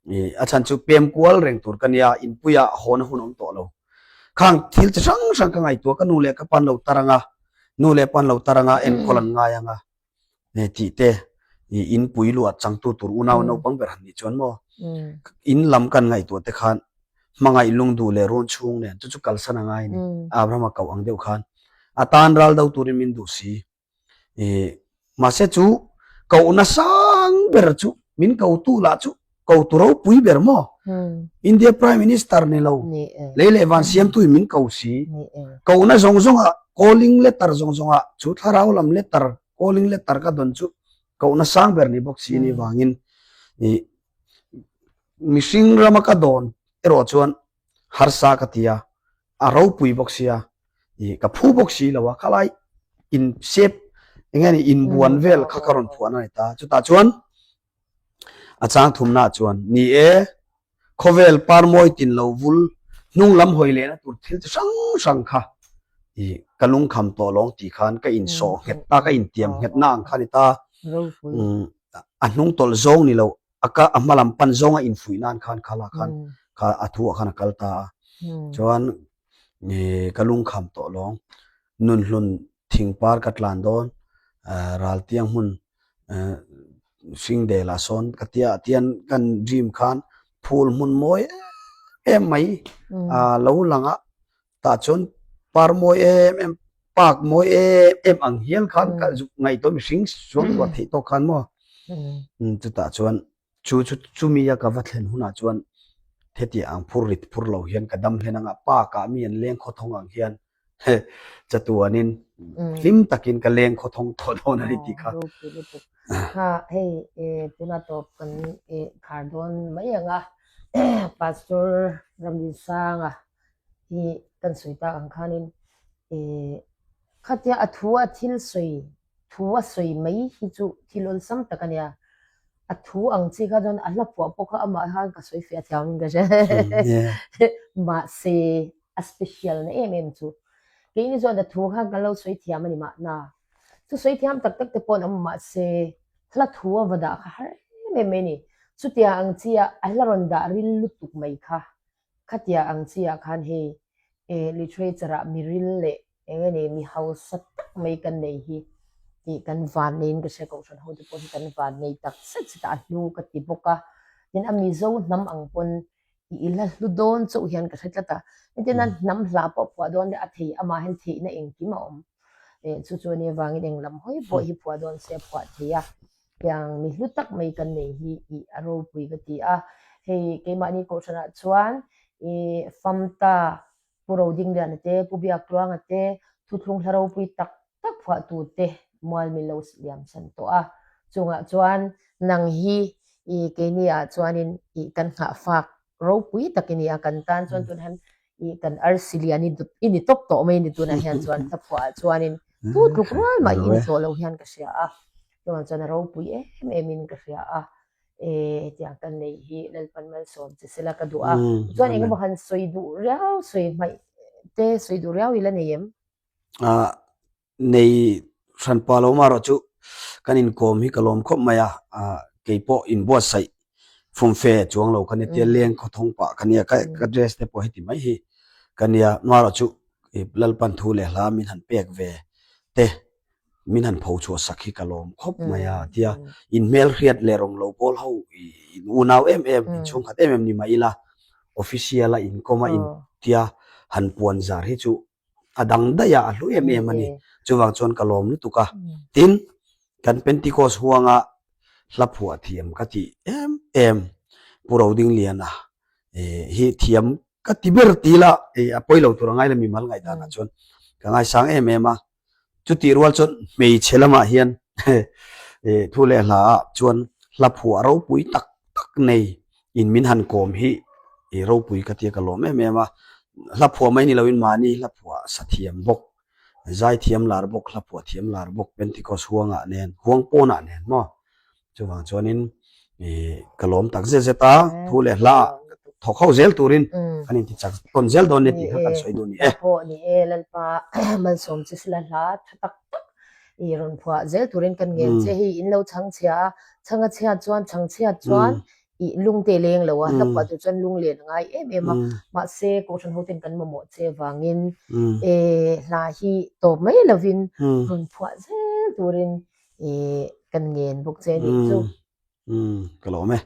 [SPEAKER 2] I a chhan chu pem kual reng tur ka nia inpuia hawn a hun awm tawh lo. Khang thil chi hrang hrang ka ngaihtuah ka nu leh ka pan lo tar anga nu leh pan lo tar anga enkawl an ngai anga tih te i inpui luah changtu tur unau naupang ber han nih chuan maw in lam kan ngaihtuah te khan hmangaih lungduh leh run chhung nen chu chu kalsan a ngai a ni. Abraham-a koh ang deuh khan a tan ral do turin min duh si. I mahse chu kohna sang ber chu min kotu lah chu kotu ropui ber maw India Prime Minister ni lo lei leh van siamtu in min ko si. Kohna zawng zawng ah calling letter zawng zawng ah chu thlarau lam letter calling letter ka dawn chu kohna sang ber ni bawk si ni vangin i mihring rama ka dawn erawh chuan harsa ka ti a, a ropui bawk sia, ih ka phu bawk si lo a, khalai in sep eng nge ni inbuan vel kha ka rawn phuah na a ni ta, chutah chuan a chang thumna ah chuan ni e khawvel parmawi tin lo vul hnung lam hawi lehna tur thil chi hrang hrang kha ih ka lungkham tawh lawng tih khan ka insawh nghet ta, ka intiam nghet na ang kha a ni ta, a hnung tawlh zawng ni lo a ka a hma lam pan zawnga infuih nan khan kha lah khan kha a thu ah khan a kal ta a chuan ih ka lungkham tawh lawng nunhlun thingpar ka tlan dawn ah raltiang hmun ah hring del ah sawn ka tia tian kan dream khan phul hmun mawi em em mai ah lo lang a tah chuan par mawi em em park mawi em em ang hial khan ka zuk ngaihtuah mihring suang tuah theih tawk khan maw chutah chuan chu chu chumi a ka va thlen hunah chuan hetiang ang phur rit phur lo hian ka dam hlen anga park ah mi an leng khawthawng ang hian chatuanin hlim takin ka leng khawthawng tawh dawn a ni tih kha.
[SPEAKER 1] Kha hei tuna tawp kan khar dawn mai ang a Pastor Ramdinsanga hi kan sawi tak ang khanin eh khatia a thu a thil sawi thu a sawi mai hi chu thil awlsam tak a nia a thu ang chi kha chuan a hla phuah pawh kha amah khan ka sawi fiah thiam in ka hria mahse a special na em em chu keini chuan a thu khan kan lo sawi thiam a ni mahna chu sawi thiam tak tak te pawh an awm mahse hla thu a va dah kha har em em mai a ni chutia ang chi a a hla rawn dah ril lutuk mai kha Khatia ang chi ah khan hei eh literature ah miril leh eng nge ni mi hausa tak mai kan nei hi tih kan van neiin ka hria kohhran ho te pawh hi kan van nei tak zet zet a a hlu ka ti bawk a tin a Mizo hnam ang pawn i i la hlu dawn chauh hian ka hre tlat a hetiang hian hnam hla pawh phuah dawn leh a thei amah hian theihna engkim a awm eh chu chu a nia vangin eng lam hawi pawh hi phuah dawn se a phuah thei a. Tiang mi hlu tak mai kan nei hi i a ropui ka ti a, hei keimahni kohhranah chuan i Famta, Pu Rodingliana te, Pu Biaktluanga te, thuthlung hla ropui tak tak phuahtu te mual min lo liam san tawh a, chungah chuan nang hi i keini ah chuanin i kan nghahfak ropui tak i ni a, kan tan chuan tun han i kan arsi lian i i ni tawp tawh mai a ni tunah hian chuan hla phuah ah chuanin tu tluk rual mah i ni tawh lo hian ka hria a chuvang chuan a ropui em em in ka hria a e hetiang kan nei hi Lalpan malsawm che sela ka duh a chuan engemaw han sawi duh riau sawi hmaih te sawi duh riau ila nei em?
[SPEAKER 2] Ah nei hranpa lo marawh chu kan inkawm hi ka lawm khawp mai a, ah keipawh inbuatsaih fumfe chuang lo ka nia tia leng khawthawng pah ka nia ka ka dress te pawh heti mai hi ka nia marawh chu Lalpan thu leh hla min han pek ve te min han pho chhuah sak hi ka lawm khawp mai a tia in hmelhriat leh rawng lo pawl ho in unau em em in chhungkhat em em ni mah ila official a inkawm a in tia. han puan zar hi chu a dang daih a, a hlu em em a ni. Chuvang chuan ka lawm lutuk a. Tin, kan Pentecost huanga hla phuah thiam ka tih em em Pu Rodingliana hi thiam ka ti ber ti la a pawi lo tur a ngai la mimal ngaihdanah chuan ka ngaisang em em a. Chutih rual chuan hmeichhe lamah hian thu leh hla ah chuan hla phuah ropui tak tak nei in min han kawm hi ropui ka tia ka lawm em em a. Hla phuah mai ni loin mahni hla phuah sa thiam bawk, zai thiam lar bawk, hla phuah thiam lar bawk Pentecost huangah nen, huang pawnah nen maw. Chuvang chuanin ka lawm tak zet zet a, thu leh hla thawk ho zel turin kan inti chak tawn zel dawn nia tih kha kan sawi duh ni e.
[SPEAKER 1] Pawh ni e, Lalpa malsawm che sila hla tha tak tak i rawn phuah zel turin kan ngen che hei in lo chhang chhia a, chhang a chhiat chuan chhang chhiat chuan i lung te leng lo a, hla phuah tur chuan lung len a ngai em em a, mahse Kohhran ho ten kan mamawh che vangin e hla hi tawp mai lovin rawn phuah zel turin I kan ngen bawk che nih chu.
[SPEAKER 2] Umm ka lawm e.